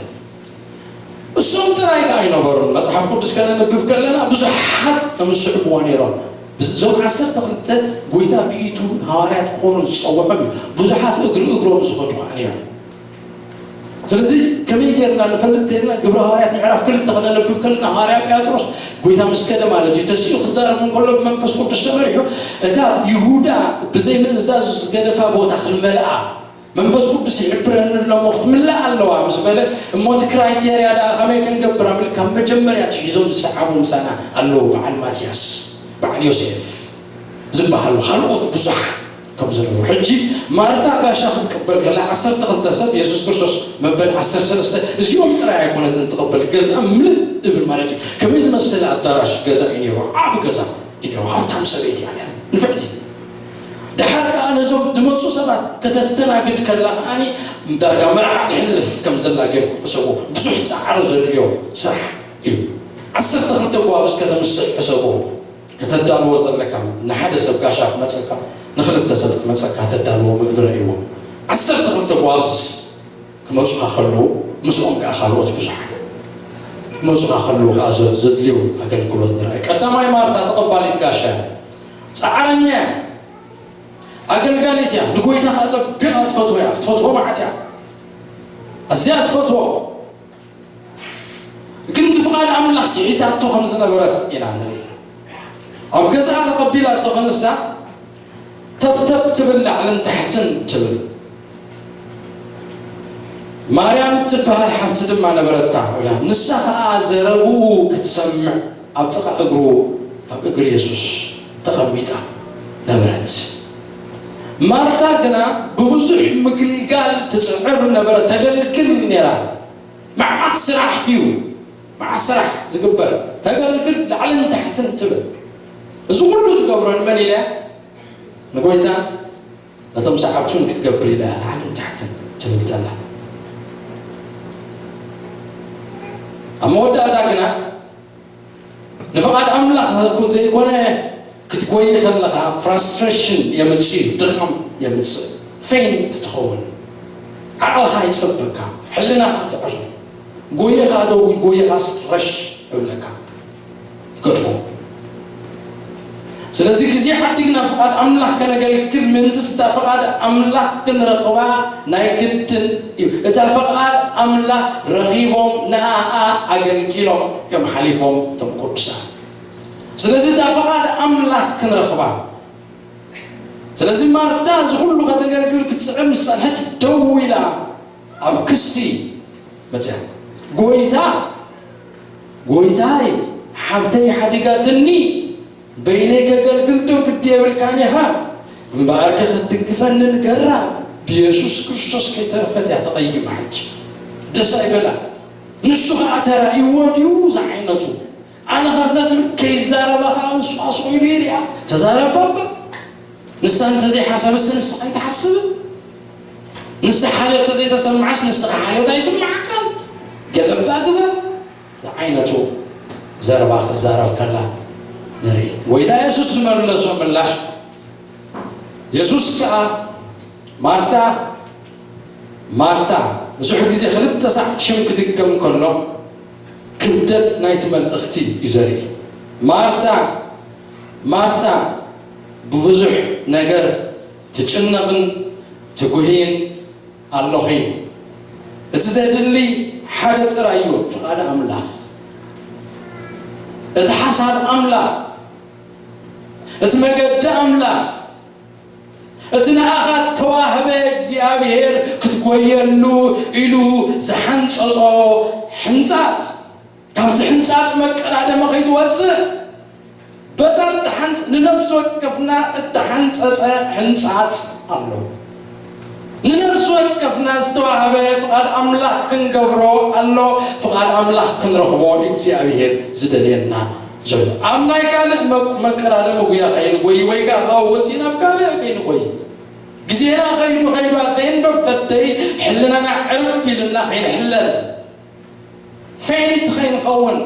እሶም ጥራይ ከኣ ኣይነበሩን። መጽሓፍ ቅዱስ ከነንብብ ከለና ብዙሓት ከም ዝስዕብዎ ነይሮም። እዞም ዓሰርተ ክልተ ጎይታ ብኢቱ ሃዋርያት ክኾኑ ዝጸውዖም እዩ። ብዙሓት እግሪ እግሮም ዝኸዱ ከኣ ነይሮም። ስለዚ ከመይ ጌርና ንፈልጥ ተልና ግብሪ ሃዋርያት ምዕራፍ ክልተ ክነንብብ ከለና ሃዋርያ ጴጥሮስ ጎይታ ምስ ከደ ማለት እዩ ተሲኡ ክዛረብ እንከሎ ብመንፈስ ቅዱስ ተመሪሑ እታ ይሁዳ ብዘይ ምእዛዝ ዝገደፋ ቦታ ክንመልኣ መንፈስ ቅዱስ ይሕብረኒ ኣለሞ ክትምላእ ኣለዋ ምስ በለ እሞ እቲ ክራይቴርያ ደኣ ከመይ ክንገብር ኣብል ካብ መጀመርያ ትሒዞም ዝሰዓቡ ምሳና ኣለዉ በዓል ማትያስ በዓል ዮሴፍ ዝበሃሉ ካልኦት ብዙሓት ከም ዝነበሩ ሕጂ ማርታ ጋሻ ክትቅበል ከላ ዓሰርተ ክልተ ሰብ የሱስ ክርስቶስ መበል ዓሰርተ ሰለስተ እዚኦም ጥራይ ኣይኮነትን ትቕበል ገዛ ምልእ እብል ማለት እዩ ከመይ ዝመሰለ ኣዳራሽ ገዛ እዩ ነይሩ ዓብ ገዛ እዩ ነይሩ ሃብታም ሰበይቲ እያ ነይራ ንፍዕቲ ድሓር ከዓ ነዞም ዝመፁ ሰባት ከተስተናግድ ከላ ከዓኒ ዳርጋ መርዓ ትሕልፍ ከም ዘላ ገይርኩም ሕሰቡ ብዙሕ ፃዕሪ ዘድልዮ ስራሕ እዩ ዓሰርተ ክልተ ጓብዝ ከተምስእ ሕሰቡ ከተዳልዎ ዘለካ ንሓደ ሰብ ጋሻ ክመፀካ ንክልተ ሰብ ክመፀካ ተዳልዎ ምግቢ ረእይዎ ዓሰርተ ክልተ ጓብዝ ክመፁኻ ከለዉ ምስኦም ከዓ ካልኦት ብዙሓት ክመፁኻ ከለዉ ከዓ ዘድልዩ ኣገልግሎት ንርኣይ ቀዳማይ ማርታ ተቐባሊት ጋሻ እያ ፃዕረኛ እያ ኣገልጋሊት እያ ንጎይታ ከዓ ፀቢቓ ትፈትዎ እያ ክትፈትዎ ማዓት እያ ኣዝያ ትፈትዎ ግን እቲ ፍቓድ ኣምላኽ ስሒታቶ ከም ዝነበረት ኢና ንርኢ ኣብ ገዛኣ ተቐቢላቶ ክንሳ ተብተብ ትብል ላዕልን ታሕትን ትብል ማርያም ትበሃል ሓፍቲ ድማ ነበረታ ንሳ ከዓ ዘረብኡ ክትሰምዕ ኣብ ጥቓ እግሩ ኣብ እግሪ የሱስ ተቐሚጣ ነበረት ማርታ ግና ብብዙሕ ምግልጋል ትፅዕር ነበረ ተገልግል ነይራ መዓት ስራሕ እዩ መዓት ስራሕ ዝግበር ተገልግል ላዕልን ታሕትን ትብል እዚ ኩሉ ትገብሮ ንመን ኢለ ንጎይታ ነቶም ሰዓብቱን ክትገብር ኢለ ላዕልን ታሕትን ትብል ዘላ ኣብ መወዳእታ ግና ንፍቓድ ኣምላኽ ዘይኮነ ክትጎይ ከለኻ ፍራስትሬሽን የምፅእ እዩ ድኻም የምፅእ ፌንት ትኸውን ዓቕልኻ ይፀበካ ሕልናኻ ትዕር ጎየኻ ደው ጎየኻ ረሽ እብለካ ይገድፎ ስለዚ ግዜ ዓዲግና ፍቓድ ኣምላኽ ከነገልግል ምእንትስታ ፍቓድ ኣምላኽ ክንረኽባ ናይ ግድን እዩ እታ ፍቓድ ኣምላኽ ረኺቦም ንኣኣ ኣገልጊሎም እዮም ሓሊፎም እቶም ቅዱሳን ስለዚ እታ ፍቓድ ኣምላኽ ክንረኽባ ስለዚ ማርታ እዚ ኩሉ ከተገልግል ክትፅዕር ምስ ፀንሐት ደው ኢላ ኣብ ክሲ መፅያ ጎይታ ጎይታይ ሓብተይ ሓዲጋትኒ በይነይ ከገልግል ዶ ግዲ የብልካን ኢኻ እምበኣርከ ክትድግፈኒ ንገራ ብየሱስ ክርስቶስ ከይተረፈት እያ ተቐይማ ሕጂ ደስ ኣይበላ ንሱ ከዓ ተራእይዎ ድዩ ዝዓይነቱ ኣነ ካብዛ ትብል ከይዛረባ ከዓ ንሱ ኣስቑ ኢሉ ይሪኣ ተዛረባ እባ ንሳ እንተዘይሓሰብስ ንስኻ ኣይትሓስብን ንሳ ሓልዮት ተዘይተሰማዓስ ንስኻ ሓልዮት ኣይስማዓካን ገለባ ግበር ዝዓይነቱ ዘረባ ክዛረብ ከላ ንርኢ ጎይታ የሱስ ዝመለሶ ምላሽ የሱስ ከዓ ማርታ ማርታ ብዙሕ ግዜ ክልተ ሳዕ ሽም ክድገም ከሎ ክብደት ናይቲ መልእኽቲ እዩ ዘርኢ። ማርታ ማርታ ብብዙሕ ነገር ትጭነቕን ትጉህይን ኣለኺ። እቲ ዘድሊ ሓደ ጥራይ እዩ፣ ፍቓድ ኣምላኽ። እቲ ሓሳብ ኣምላኽ፣ እቲ መገዲ ኣምላኽ፣ እቲ ንኣኻ እተዋህበ እግዚኣብሔር ክትጎየሉ ኢሉ ዝሓንጸጾ ሕንጻጽ፣ ካብቲ ሕንጻጽ መቀዳደሚ ከይትወጽእ፣ በታ እተሓንጽ-፣ ንነፍሲ ወከፍና እተሓንጸጸ ሕንጻጽ ኣሎ። ንነፍሲ ወከፍና ዝተዋህበ ፍቓድ ኣምላኽ ክንገብሮ ኣሎ። ፍቓድ ኣምላኽ ክንረኽቦ እግዚኣብሔር ዝደልየና ዘሎ። ኣብ ናይ ካልእ መ- መቀዳደሚ ጉያ ከይንጎይ ወይ ከዓ ካብኡ ወፂና ኣብ ካልእ ከይንጎይ፣ ግዜና ከይዱ ከይዱ፣ at the end of the day ሕልናና ዕርብ ኢልና ከይንሕለል፣ ፌንት ከይንኸውን፣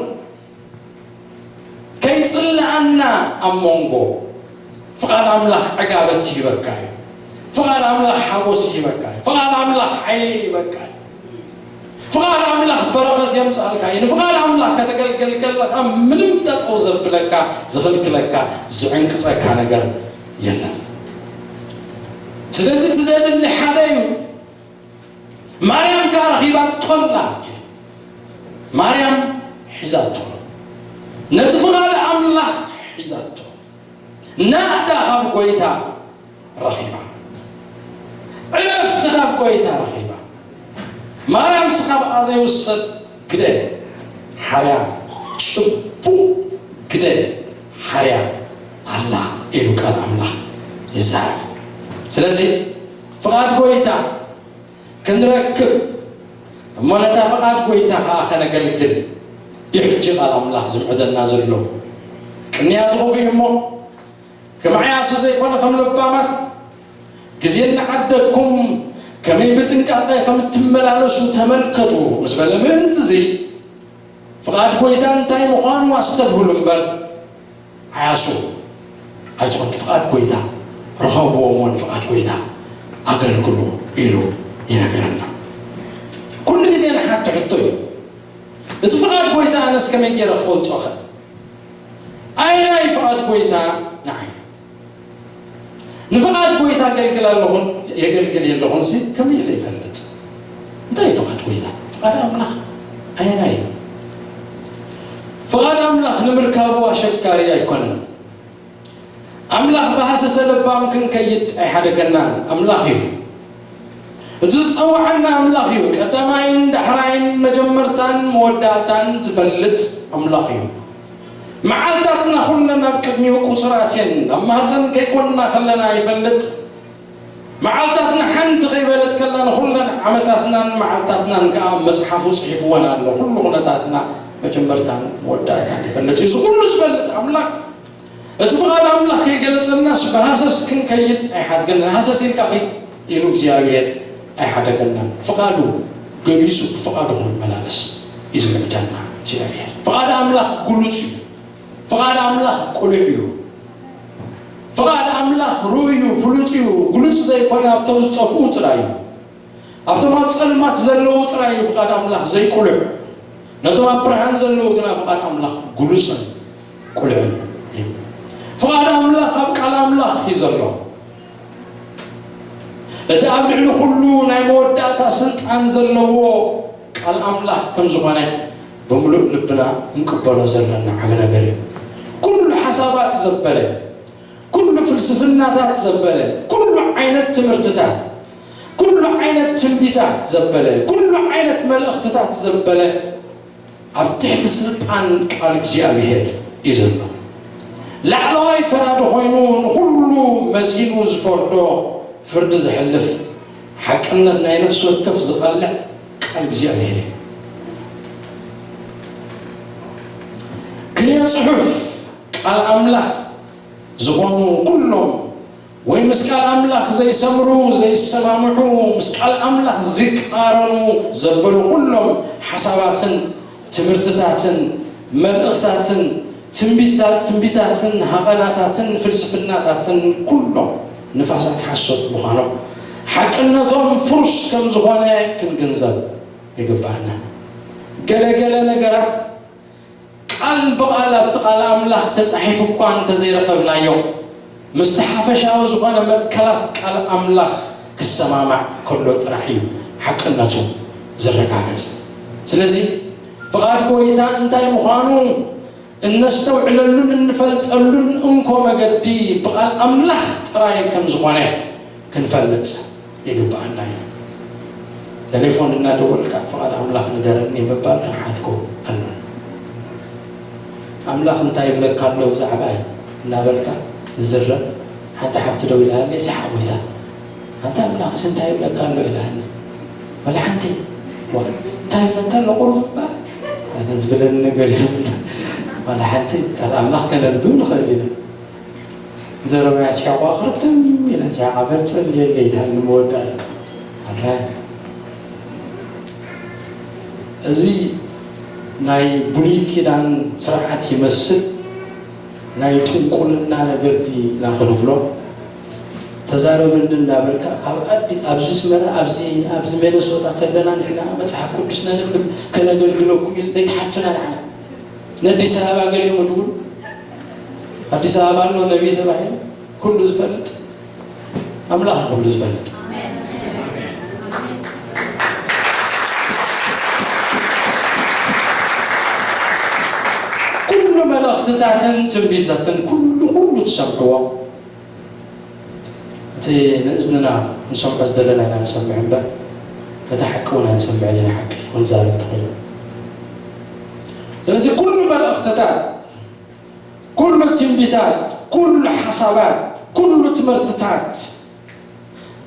ከይጽልኣና ኣብ መንጎ። ፍቓድ ኣምላኽ ዕጋበት ይህበካ እዩ። ፍቓድ ኣምላኽ ሓጎስ ይህበካ እዩ። ፍቓድ ኣምላኽ ሓይሊ ይህበካ እዩ። ፍቓድ ኣምላኽ በረኸት የምጽኣልካ እዩ። ንፍቓድ ኣምላኽ ከተገልግል ከለኻ ምንም ጠጠው ዘብለካ፣ ዝኽልክለካ፣ ዝዕንቅጸካ ነገር የለን። ስለዚ እቲ ዘድሊ ሓደ እዩ። ማርያም ከኣ ረኺባቶ ኣላ። ማርያም ሒዛቶ፣ ነቲ ፍቓድ ኣምላኽ ሒዛቶ፣ ናእዳ ካብ ጎይታ ረኺባ፣ ዕረፍቲ ካብ ጎይታ ረኺባ። ማርያም ስኻብኣ ዘይውሰድ ግደ ሓርያ፣ ጽቡቕ ግደ ሓርያ ኣላ ኢሉ ቃል ኣምላኽ ይዛረብ። ስለዚ ፍቓድ ጎይታ ክንረክብ እሞ ነታ ፍቓድ ጎይታ ኸዓ ከነገልግል እዩ ሕጂ ቃል ኣምላኽ ዝምዕደና ዘሎ። ቅንያቱ ኸፉ እዩ እሞ ከም ዓያሱ ዘይኮነ ከም ለባማት ግዜ እናዓደግኩም ከመይ ብጥንቃቐ ከም እትመላለሱ ተመልከቱ ምስ በለ ምእንቲ እዚ ፍቓድ ጎይታ እንታይ ምዃኑ ኣስተብህሉ እምበር ዓያሱ ኣይትኹን። ፍቓድ ጎይታ ርኸብዎ እሞ ንፍቓድ ጎይታ ኣገልግሉ ኢሉ ይነግረና። ኩሉ ግዜ ንሓቲ ሕቶ እዩ። እቲ ፍቓድ ጎይታ ኣነስ ከመይ ገይረ ክፈልጦ ኸ? ኣየናይ ፍቓድ ጎይታ ንዓይ? ንፍቓድ ጎይታ ኣገልግል ኣለኹን የገልግል የለኹን ሲ ከመይ ኢለ ይፈልጥ? እንታይ እዩ ፍቓድ ጎይታ? ፍቓድ ኣምላኽ ኣየናይ እዩ? ፍቓድ ኣምላኽ ንምርካቡ ኣሸጋሪ ኣይኮነን። ኣምላኽ ብሃሰሰ ለባም ክንከይድ ኣይሓደገናን። ኣምላኽ እዩ። እዚ ዝጸውዓና ኣምላኽ እዩ። ቀዳማይን ዳሕራይን መጀመርታን መወዳእታን ዝፈልጥ ኣምላኽ እዩ። መዓልታትና ኩለን ኣብ ቅድሚኡ ቁጽራት እየን። ኣብ ማህፀን ከይኮንና ከለና ይፈልጥ። መዓልታትና ሓንቲ ከይበለት ከላ ንኹለን ዓመታትናን መዓልታትናን ከዓ ኣብ መጽሓፉ ጽሒፍወን ኣሎ። ኩሉ ኩነታትና መጀመርታን መወዳእታን ይፈልጥ እዩ። እዚ ኩሉ ዝፈልጥ ኣምላኽ እቲ ፍቓድ ኣምላኽ ከይገለጸልናስ ብሃሰስ ክንከይድ ኣይሓድገናን። ሃሰስ ኢልካ ኺድ ኢሉ እግዚኣብሔር ኣይሓደገናን። ፍቓዱ ገሊጹ ብፍቓዱ ክንመላለስ እዩ ዝምዕደና እግዚኣብሔር። ፍቓድ ኣምላኽ ግሉጽ እዩ። ፍቓድ ኣምላኽ ቅሉዕ እዩ። ፍቓድ ኣምላኽ ርኡይ እዩ፣ ፍሉጥ እዩ። ግሉጽ ዘይኮነ ኣብቶም ዝጠፍኡ ጥራይ እዩ። ኣብቶም ኣብ ጸልማት ዘለዉ ጥራይ እዩ ፍቓድ ኣምላኽ ዘይቅሉዕ። ነቶም ኣብ ብርሃን ዘለዉ ግና ፍቓድ ኣምላኽ ግሉጽን ቅሉዕን እዩ። ፍቓድ ኣምላኽ ኣብ ቃል ኣምላኽ እዩ ዘሎ። እቲ ኣብ ልዕሊ ኩሉ ናይ መወዳእታ ስልጣን ዘለዎ ቃል ኣምላኽ ከም ዝኾነ ብምሉእ ልብና እንቅበሎ ዘለና ዓቢ ነገር እዩ። ኩሉ ሓሳባት ዘበለ፣ ኩሉ ፍልስፍናታት ዘበለ፣ ኩሉ ዓይነት ትምህርትታት፣ ኩሉ ዓይነት ትንቢታት ዘበለ፣ ኩሉ ዓይነት መልእኽትታት ዘበለ ኣብ ትሕቲ ስልጣን ቃል እግዚኣብሔር እዩ ዘሎ። ላዕለዋይ ፈራዲ ኮይኑ ንኹሉ መዚኑ ዝፈርዶ ፍርዲ ዘሕልፍ ሓቅነት ናይ ነፍሲ ወከፍ ዝቐልዕ ቃል እግዚኣብሔር እዩ። ክንዮ ጽሑፍ ቃል ኣምላኽ ዝኾኑ ኩሎም ወይ ምስ ቃል ኣምላኽ ዘይሰምሩ፣ ዘይሰማምዑ፣ ምስ ቃል ኣምላኽ ዝቃረኑ ዘበሉ ኩሎም ሓሳባትን ትምህርትታትን መልእኽታትን ትንቢታ- ትንቢታትን ሃቐናታትን ፍልስፍናታትን ኩሎም ንፋሳት ሓሶት ምዃኖም ሓቅነቶም ፍሩስ ከም ዝኾነ ክንግንዘብ ይግባኣና። ገለገለ ነገራት ቃል ብቓል ኣብቲ ቃል ኣምላኽ ተጻሒፉ እኳ እንተዘይረኸብናዮ፣ ምስቲ ሓፈሻዊ ዝኾነ መትከላት ቃል ኣምላኽ ክሰማማዕ ከሎ ጥራሕ እዩ ሓቅነቱ ዝረጋገጽ። ስለዚ ፍቓድ ጎይታ እንታይ ምዃኑ እነስተውዕለሉን እንፈልጠሉን እንኮ መገዲ ብቓል ኣምላኽ ጥራይ ከም ዝኾነ ክንፈልጥ ይግብኣና እዩ። ቴሌፎን እናደወልካ ፍቓድ ኣምላኽ ንገረኒ ምባል ክንሓድጎ ኣሎ። ኣምላኽ እንታይ ይብለካ ኣሎ ብዛዕባይ እናበልካ ዝዝረብ ሓንቲ ሓብቲ ደው ኢላሃለይ ሰሓቕ ሞይታ። ኣንታ ኣምላኽስ እንታይ ይብለካ ኣሎ ኢላኒ። ዋላ ሓንቲ። ዋ፣ እንታይ ይብለካ ኣሎ ቁሩብ እባ? ኣነ ዝብለኒ ነገር የብሉ። ዋላ ሓንቲ ቃል ኣምላኽ ከነንብብ ንኽእል ኢና። ዘረባይ ኣስሒቑዋ ክርትም ኢላ፣ ስሒቓ በል ጸልየለይ ኢላኒ መወዳእታ። ኣራይ። እዚ ናይ ብሉይ ኪዳን ስርዓት ይመስል፣ ናይ ጥንቁልና ነገርዲ ኢና ክንብሎ። ተዛረበኒ እንዳበልካ ካብ ኣዲ-፣ ኣብዚ ኣስመራ፣ ኣብዚ፣ ኣብዚ ሚነሶታ ከለና ንሕና መጽሓፍ ቅዱስ ነንብብ ከነገልግለኩም ኢል ዘይትሓቱና ንዓና። ነዲስ ኣበባ ገሊኦም ድውል ኣዲስ ኣበባ ኣሎ ነቢይ ተባሂሉ ኩሉ ዝፈልጥ ኣምላኽ ኩሉ ዝፈልጥ። ኩሉ መልእኽትታትን ትንቢታትን ኩሉ፣ ኩሉ ትሰምዕዎ። እቲ ንእዝንና ንሰምዖ ዝደለና ኢና ንሰምዕ እምበር፣ ነቲ ሓቂ እውን ኣይንሰምዕን ኢና፣ ሓቂ ክንዛረብ እንተኾይኑ። ስለዚ ኩሉ መልእኽትታት፣ ኩሉ ትንቢታት፣ ኩሉ ሓሳባት፣ ኩሉ ትምህርትታት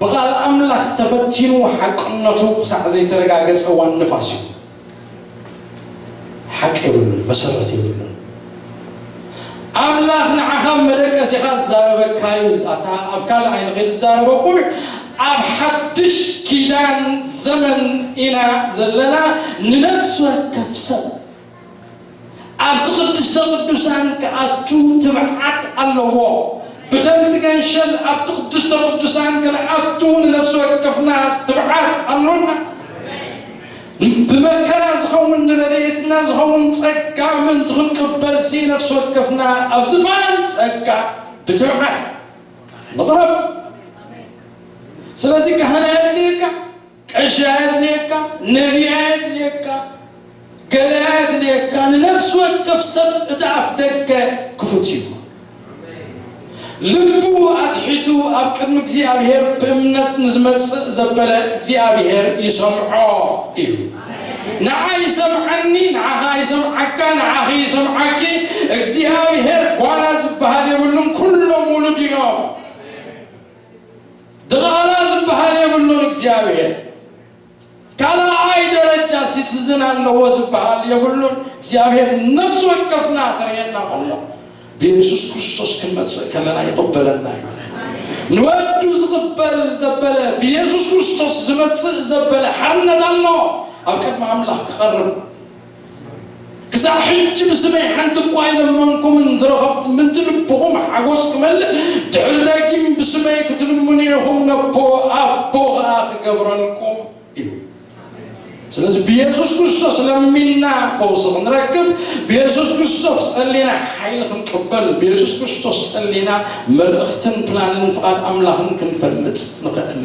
ብቓል ኣምላኽ ተፈቲኑ ሓቅነቱ ክሳዕ ዘይተረጋገጸ ዋን ንፋስ እዩ። ሓቂ የብሉን፣ መሰረት የብሉን። ኣምላኽ ንዓኻ መደቀሲኻ ዝዛረበካ እዩ። ኣታ ኣብ ካልእ ዓይኒ ከይትዛረበኩም፣ ኣብ ሓድሽ ኪዳን ዘመን ኢና ዘለና። ንነፍሲ ወከፍ ሰብ ኣብቲ ቅድስተ ቅዱሳን ክኣቱ ትብዓት ኣለዎ። ብደም ትገንሸል ኣብቲ ቅድስተ ቅዱሳን ክንኣቱ ንነፍሲ ወከፍና ትብዓት ኣሎና። ብመከራ ዝኸውን ንረድኤትና ዝኸውን ጸጋ ምእንቲ ክንቅበል ሲ ነፍሲ ወከፍና ኣብ ዝፋን ጸጋ ብትብዓት ንቕረብ። ስለዚ ካህን ኣየድልየካ፣ ቀሺ ኣየድልየካ፣ ነቢይ ኣየድልየካ፣ ገለ ኣየድልየካ። ንነፍሲ ወከፍ ሰብ እቲ ኣፍ ደገ ክፉት እዩ። ልቡ ኣትሒቱ ኣብ ቅድሚ እግዚኣብሔር ብእምነት ንዝመጽእ ዘበለ እግዚኣብሔር ይሰምዖ እዩ። ንዓይ ይሰምዓኒ፣ ንዓኻ ይሰምዓካ፣ ንዓኺ ይሰምዓኪ። እግዚኣብሔር ጓና ዝበሃል የብሉን፣ ኩሎም ውሉድ እዮም። ድቓላ ዝበሃል የብሉን እግዚኣብሔር። ካልኣይ ደረጃ ሲቲዝን ኣለዎ ዝበሃል የብሉን እግዚኣብሔር። ነፍሲ ወከፍና ክርእየና ከሎ ብየሱስ ክርስቶስ ክንመጽእ ከለና ይቕበለና እዩ። ንወዱ ዝቕበል ዘበለ፣ ብየሱስ ክርስቶስ ዝመጽእ ዘበለ ሓርነት ኣሎ ኣብ ቅድሚ ኣምላኽ ክቐርብ። ክሳዕ ሕጂ ብስመይ ሓንቲ እኳ ኣይለመንኩምን፣ ዝረኸብቲ ምንቲ ልብኹም ሓጎስ ክመልእ፣ ድሕሪ ደጊም ብስመይ ክትልምኑ ኢኹም፣ ነቦ ኣቦ ኸኣ ክገብረልኩም እዩ። ስለዚ ብየሱስ ክርስቶስ ለሚንና ፈውሲ ክንረክብ፣ ብየሱስ ክርስቶስ ጸሊና ሓይሊ ክንቅበል፣ ብየሱስ ክርስቶስ ጸሊና መልእኽትን ፕላንን ፍቓድ ኣምላኽን ክንፈልጥ ንኽእል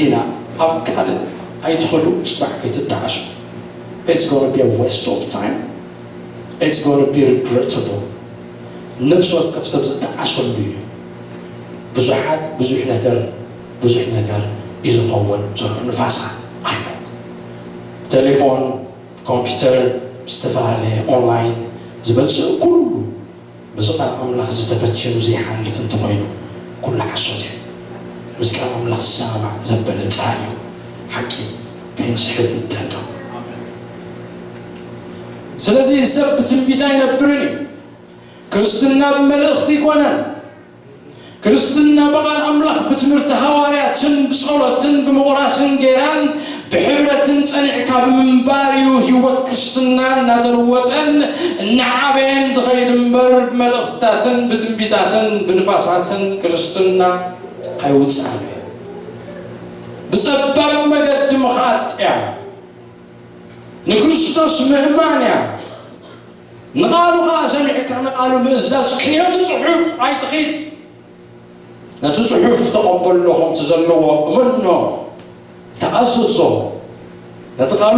ኢና። ኣብ ካልእ ኣይትኸዱ፣ ጽባሕ ከይትጠዓሱ። It's gonna be a waste of time. It's gonna be regrettable. ነፍሲ ወከፍ ሰብ ዝጠዓሰሉ እዩ። ብዙሓት ብዙሕ ነገር፣ ብዙሕ ነገር እዩ ዝኸውን ዘሎ። ንፋሳት ኣሎ። ቴሌፎን፣ ኮምፒውተር፣ ዝተፈላለየ ኦንላይን ዝመጽእ ኩሉ፣ ምስ ቃል ኣምላኽ ዝተፈትኑ ዘይሓልፍ እንተኾይኑ፣ ኩሉ ሓሶት እዩ። ምስ ቃል ኣምላኽ ዝሰማማዕ ዘበለ ጥራይ እዩ ሓቂ። ከይንስሕት ንጠንቀቕ። ስለዚ ሰብ ብትንቢት ኣይነብርን እዩ። ክርስትና ብመልእኽቲ ኣይኮነን። ክርስትና ብቓል ኣምላኽ፣ ብትምህርቲ ሃዋርያትን ብጸሎትን ብምቑራስን ጌራን ብሕብረትን ጸኒዕካ ብምንባር እዩ ህይወት ክርስትና እናተለወጠን እናዓበየን ዝኸይድ እምበር፣ ብመልእኽትታትን ብትንቢታትን ብንፋሳትን ክርስትና ኣይውጻእን እዩ። ብጸባብ መገዲ ምኻድ እያ። ንክርስቶስ ምእማን እያ። ንቓሉ ኸኣ ሰሚዕካ ንቓሉ ምእዛዝ ክየቱ ጽሑፍ ኣይትኺድ። ነቲ ጽሑፍ ተቐበሎ፣ ከምቲ ዘለዎ እመኖ፣ ተኣዘዞ። ነቲ ቃሉ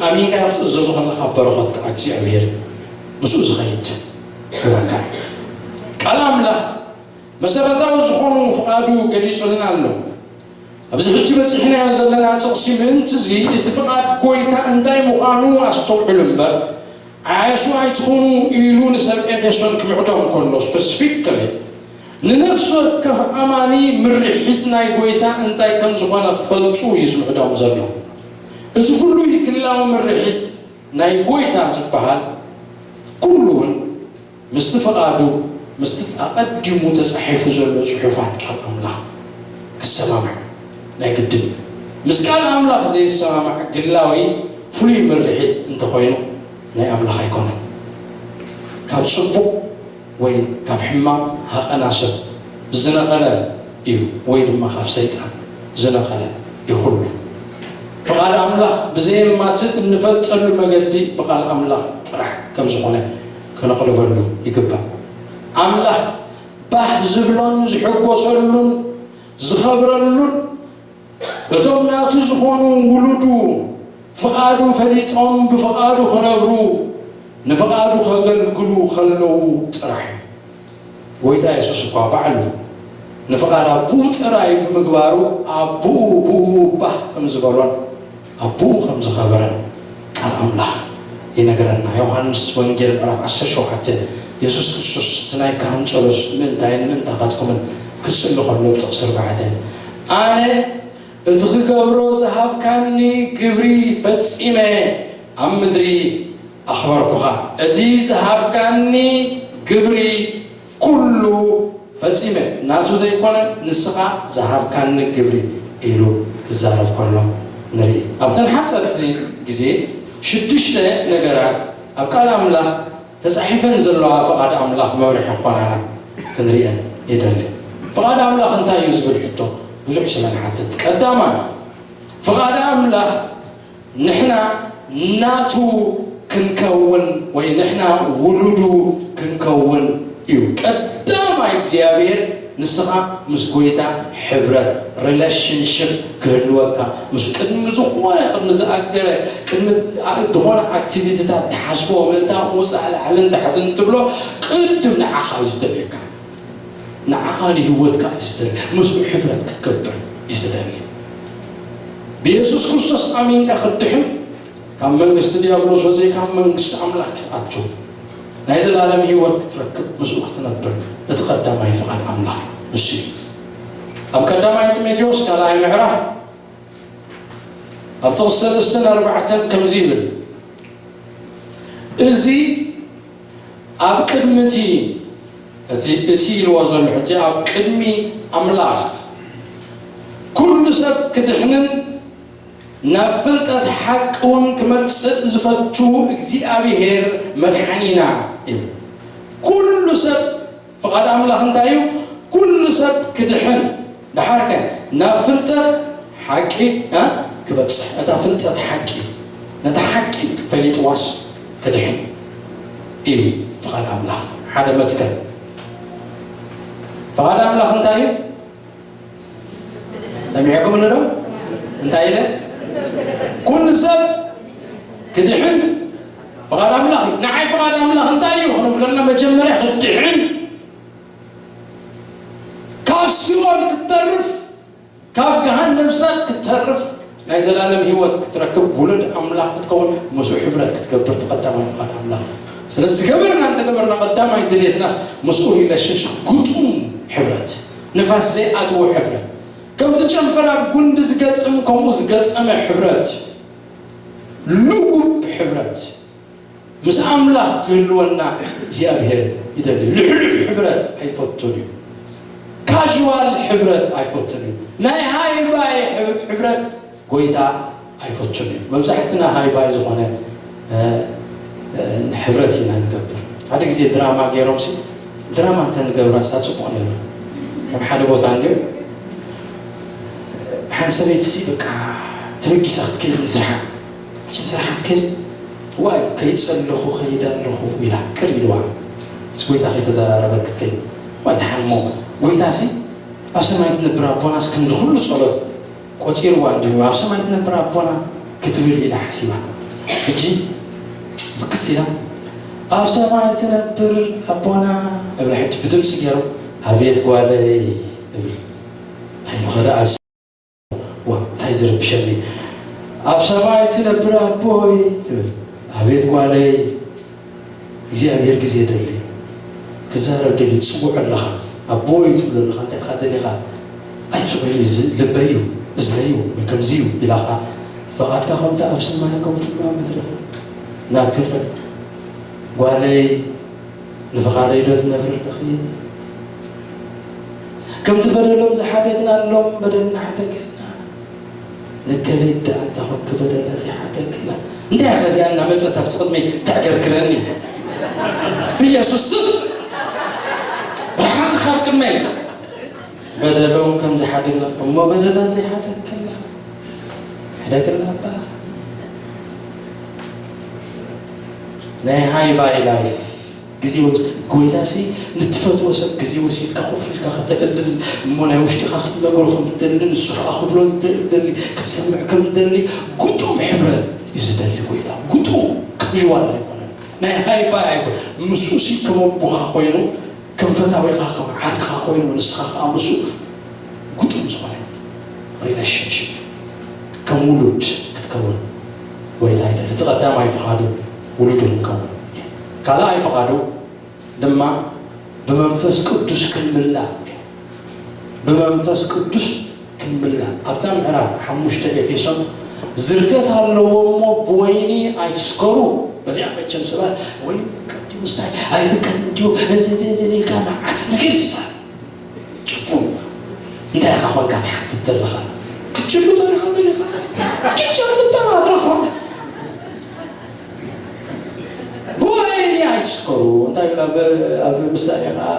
ኣሚንካ ክትእዘዞ ከለኻ በረኸት ከኣ እግዚኣብሔር ምስኡ ዝኸይድ ክህበካ እዩ። ቃል ኣምላኽ መሰረታዊ ዝኾኑ ፍቓዱ ገሊጹልና ኣሎ። ኣብዚ ሕጂ በጺሕናዮ ዘለና ጥቕሲ ምእንቲ እዚ እቲ ፍቓድ ጐይታ እንታይ ምዃኑ ኣስተውዕሉ እምበር፣ ዓያሹ ኣይትኹኑ ኢሉ ንሰብ ኤፌሶን ክምዕዶም ከሎ ስፐሲፊካሊ ንነፍሲ ወከፍ ኣማኒ ምርሒት ናይ ጎይታ እንታይ ከም ዝኾነ ክፈልጡ እዩ ዝምዕዶም ዘሎ። እዚ ኩሉ ግላዊ ምርሒት ናይ ጎይታ ዝበሃል ኩሉ እውን ምስቲ ፍቓዱ፣ ምስቲ ኣቐዲሙ ተጻሒፉ ዘሎ ጽሑፋት ቃል ኣምላኽ ክሰማማዕ ናይ ግድን እዩ። ምስ ቃል ኣምላኽ ዘይሰማማዕ ግላዊ ፍሉይ ምርሒት እንተኾይኑ ናይ ኣምላኽ ኣይኮነን። ካብ ጽቡቕ ወይ ካብ ሕማቕ ሃቐና ሰብ ዝነቐለ እዩ፣ ወይ ድማ ካብ ሰይጣን ዝነቐለ እዩ። ኩሉ ፍቓድ ኣምላኽ ብዘየማትእ እንፈልጠሉ መገዲ ብቓል ኣምላኽ ጥራሕ ከም ዝኾነ ከነቕልበሉ ይግባእ። ኣምላኽ ባህ ዝብሎን ዝሕጎሰሉን ዝኸብረሉን በቶም ናቱ ዝኾኑ ውሉዱ ፍቓዱ ፈሊጦም ብፍቓዱ ክነብሩ ንፍቓዱ ከገልግሉ ከለዉ ጥራሕ እዩ። ጎይታ የሱስ እኳ ባዕሉ ንፍቓድ ኣቦኡ ጥራይ ብምግባሩ ኣቦኡ ብኡ ባህ ከም ዝበሎን ኣቦኡ ከም ዝኸበረን ቃል ኣምላኽ ይነግረና። ዮሃንስ ወንጌል ምዕራፍ ዓሰርተ ሸውዓተ የሱስ ክርስቶስ እቲ ናይ ካህን ጸሎት ምእንታይን ምእንታኻትኩምን ክጽሊ ከሎ ብጥቕሲ ኣርባዕተ ኣነ እቲ ክገብሮ ዝሃብካኒ ግብሪ ፈጺመ ኣብ ምድሪ ኣኽበርኩኻ። እቲ ዝሃብካኒ ግብሪ ኩሉ ፈጺመ፣ ናቱ ዘይኮነ ንስኻ ዝሃብካኒ ግብሪ ኢሉ ክዛረብ ከሎ ንርኢ። ኣብተን ሓጸርቲ ግዜ ሽዱሽተ ነገራት ኣብ ቃል ኣምላኽ ተጻሒፈን ዘለዋ ፍቓድ ኣምላኽ መምርሒ ክኾናና ክንሪአን ይደሊ። ፍቓድ ኣምላኽ እንታይ እዩ ዝብል ሕቶ ብዙሕ ስለ ንሓትት፣ ቀዳማይ ፍቓድ ኣምላኽ ንሕና ናቱ ክንከውን ወይ ንሕና ውሉዱ ክንከውን እዩ። ቀዳማይ እግዚኣብሔር ንስኻ ምስ ጎይታ ሕብረት ሪሌሽንሽፕ ክህልወካ ምስ ቅድሚ ዝኾነ ቅድሚ ዝኣገረ ቅድሚ ዝኾነ ኣክቲቪቲታት ትሓስቦ ምእታው ምውፃእ ላዕልን ታሕትን ትብሎ ቅድም ንዓኻ እዩ ዝደልየካ። ንዓኻ ንህይወትካ እዩ ዝደሊ። ምስኡ ሕብረት ክትገብር እዩ ዝደሊ። ብየሱስ ክርስቶስ ኣሚንካ ክትድሕን ካብ መንግስቲ ዲያብሎስ ወፂእካ ኣብ መንግስቲ ኣምላኽ ክትኣቱ ናይ ዘላለም ህይወት ክትረክብ ምስኡ ክትነብር እቲ ቀዳማይ ፍቓድ ኣምላኽ ንሱ እዩ። ኣብ ቀዳማይ ጢሞቴዎስ ካልኣይ ምዕራፍ ኣብ ጥቕሲ ሰለስተን ኣርባዕተን ከምዚ ይብል፣ እዚ ኣብ ቅድሚ እቲ እቲ እቲ ኢልዎ ዘሎ ሕጂ ኣብ ቅድሚ ኣምላኽ ኩሉ ሰብ ክድሕንን ናብ ፍልጠት ሓቂ እውን ክመጽእ ዝፈቱ እግዚኣብሔር መድሓኒና እዩ። ኩሉ ሰብ ፍቓድ ኣምላኽ እንታይ እዩ? ኩሉ ሰብ ክድሕን ደሓርከ ናብ ፍልጠት ሓቂ ክበጽሕ፣ እታ ፍልጠት ሓቂ ነታ ሓቂ ፈሊጥዋስ ክድሕን እዩ ፍቓድ ኣምላኽ። ሓደ መትከል ፍቓድ ኣምላኽ እንታይ እዩ? ሰሚዕኩም ዶ? እንታይ ኢለ? ኩሉ ሰብ ክድሕን ፍቓድ ኣምላኽ እዩ። ንዓይ ፍቓድ ኣምላኽ እንታይ እዩ ክንብል ከለና መጀመርያ ክድሕን ካብ ሲኦል ክትተርፍ ካብ ገሃነም እሳት ክትተርፍ ናይ ዘላለም ህይወት ክትረክብ ውሉድ ኣምላኽ ክትከውን ምስኡ ሕብረት ክትገብር ተቐዳማይ ፍቓድ ኣምላኽ። ስለዚ ዝገበርና እንተገበርና ቀዳማይ ድሌትናስ ምስኡ ሪሌሽንሽፕ ግጡም ሕብረት፣ ንፋስ ዘይኣትዎ ሕብረት፣ ከምቲ ጨንፈር ኣብ ጉንዲ ዝገጥም ከምኡ ዝገጠመ ሕብረት፣ ልጉብ ሕብረት ምስ ኣምላኽ ክህልወና እግዚኣብሔር ይደሊ። ልሕሉሕ ሕብረት ኣይፈቱን እዩ። ካዥዋል ሕብረት ኣይፈቱን እዩ። ናይ ሃይባይ ሕብረት ጎይታ ኣይፈቱን እዩ። መብዛሕትና ሃይባይ ዝኾነ ሕብረት ኢና ንገብር። ሓደ ግዜ ድራማ ገይሮም ሲ ድራማ እንተ ንገብራ ሳ ጽቡቕ ነይሩ። ከም ሓደ ቦታ እንዲዮ ሓንቲ ሰበይቲ ሲ በቃ ተበጊሳ ክትከይድ ንስርሓ ስርሓት ከይድ ዋይ ከይጸለኹ ከይድ ኣለኹ ኢላ ቅር ኢልዋ ምስ ጎይታ ከይተዘራረበት ክትከይድ ዋይ ደሓን እሞ ጎይታ ሲ ኣብ ሰማይ ትነብር ኣቦናስ ክንዲ ኩሉ ጸሎት ቆጺርዋ እንዲሁ ኣብ ሰማይ ትነብር ኣቦና ክትብል ኢላ ሓሲባ። ሕጂ ብክስ ኢላ ኣብ ሰማይ ትነብር ኣቦና እብላ። ሕጂ ብድምፂ ገይሩ ኣቤት ጓለይ እብል እንታይ ከደኣ ዋ እንታይ ዝርብሸኒ ኣብ ሰማይ ትነብር ኣቦይ ትብል። ኣቤት ጓለይ እግዚኣብሔር ግዜ ደሊ ክዛረብ ደሊ ትፅውዖ ኣለኻ። ኣቦይ ትብሎ ኣለኻ፣ እንታይ ኢኻ ደሊኻ? ኣይ፣ ስቕ ኢሉ እዚ ልበይ እዩ፣ እዝነይ እዩ፣ ወይ ከምዚ እዩ ኢላኻ፣ ፍቓድካ ከምቲ ኣብ ሰማይ ከምኡ ድማ ኣብ ምድሪ ናትካ ይኹን። ጓለይ፣ ንፍቓደይ ዶ ትነብሪ ኣለኺ? ከምቲ በደሎም ዝሓደግናሎም በደልና ሓደገልና። ንከለይ ደኣ እንተ ኾንኪ በደላ ዘይሓደግክላ። እንታይ ኢኻ እዚኣ እናመጸት ኣብዚ ቅድመይ ተዕገርግረኒ? ብየሱስ ስም ርሓቕ ካብ ቅድመይ። በደሎም ከም ዝሓደግና እሞ በደላ ዘይሓደግክላ። ሕደግላ እባ። ናይ ሃይ ባይ ላይፍ ግዜ ወስ-፣ ጎይታሲ ንትፈትዎ ሰብ ግዜ ወሲድካ ኮፍ ኢልካ ከተዕልል እሞ ናይ ውሽጥኻ ክትነግሮ ከም ትደሊ ንሱ ከዓ ክብሎ ዝደ-፣ ዝደሊ ክትሰምዕ ከም ትደሊ ግጡም ሕብረት እዩ ዝደሊ ጎይታ። ግጡም ካዥዋል ኣይኮነን። ናይ ሃይ ባይ ኣይኮነን። ምስኡሲ ከም ኣቦኻ ኮይኑ ከም ፈታዊኻ ከም ዓርክኻ ኮይኑ ንስኻ ከዓ ምስኡ ግጡም ዝኾነ ሪሌሽንሽፕ ከም ውሉድ ክትከውን ጎይታ ይደሊ። እቲ ቀዳማይ ፍቓዱ ውሉዱ ክንከውን እዩ። ካልኣይ ፍቓዱ ድማ ብመንፈስ ቅዱስ ክንምላእ እዩ። ብመንፈስ ቅዱስ ክንምላእ ኣብዛ ምዕራፍ ሓሙሽተ ኤፌሶን ዝርገት ኣለዎ እሞ ብወይኒ ኣይትስከሩ። በዚኣ መቸም ሰባት ወይ ከምቲ ምስታይ ኣይፍቀድ እንዲሁ እቲ ደለለካ መዓት ነገር ይሳል ጽቡቕ። እንታይ ኢኻ ኾንካ ትሓትት ዘለኻ? ክትጭብጦ ኢኻ ደሊኻ? ክትጨብጦ ማትረኻ። ብወይኒ ኣይትስከሩ። እንታይ ይብል ኣብ፣ ኣብ ምሳሌ ኸዓ፣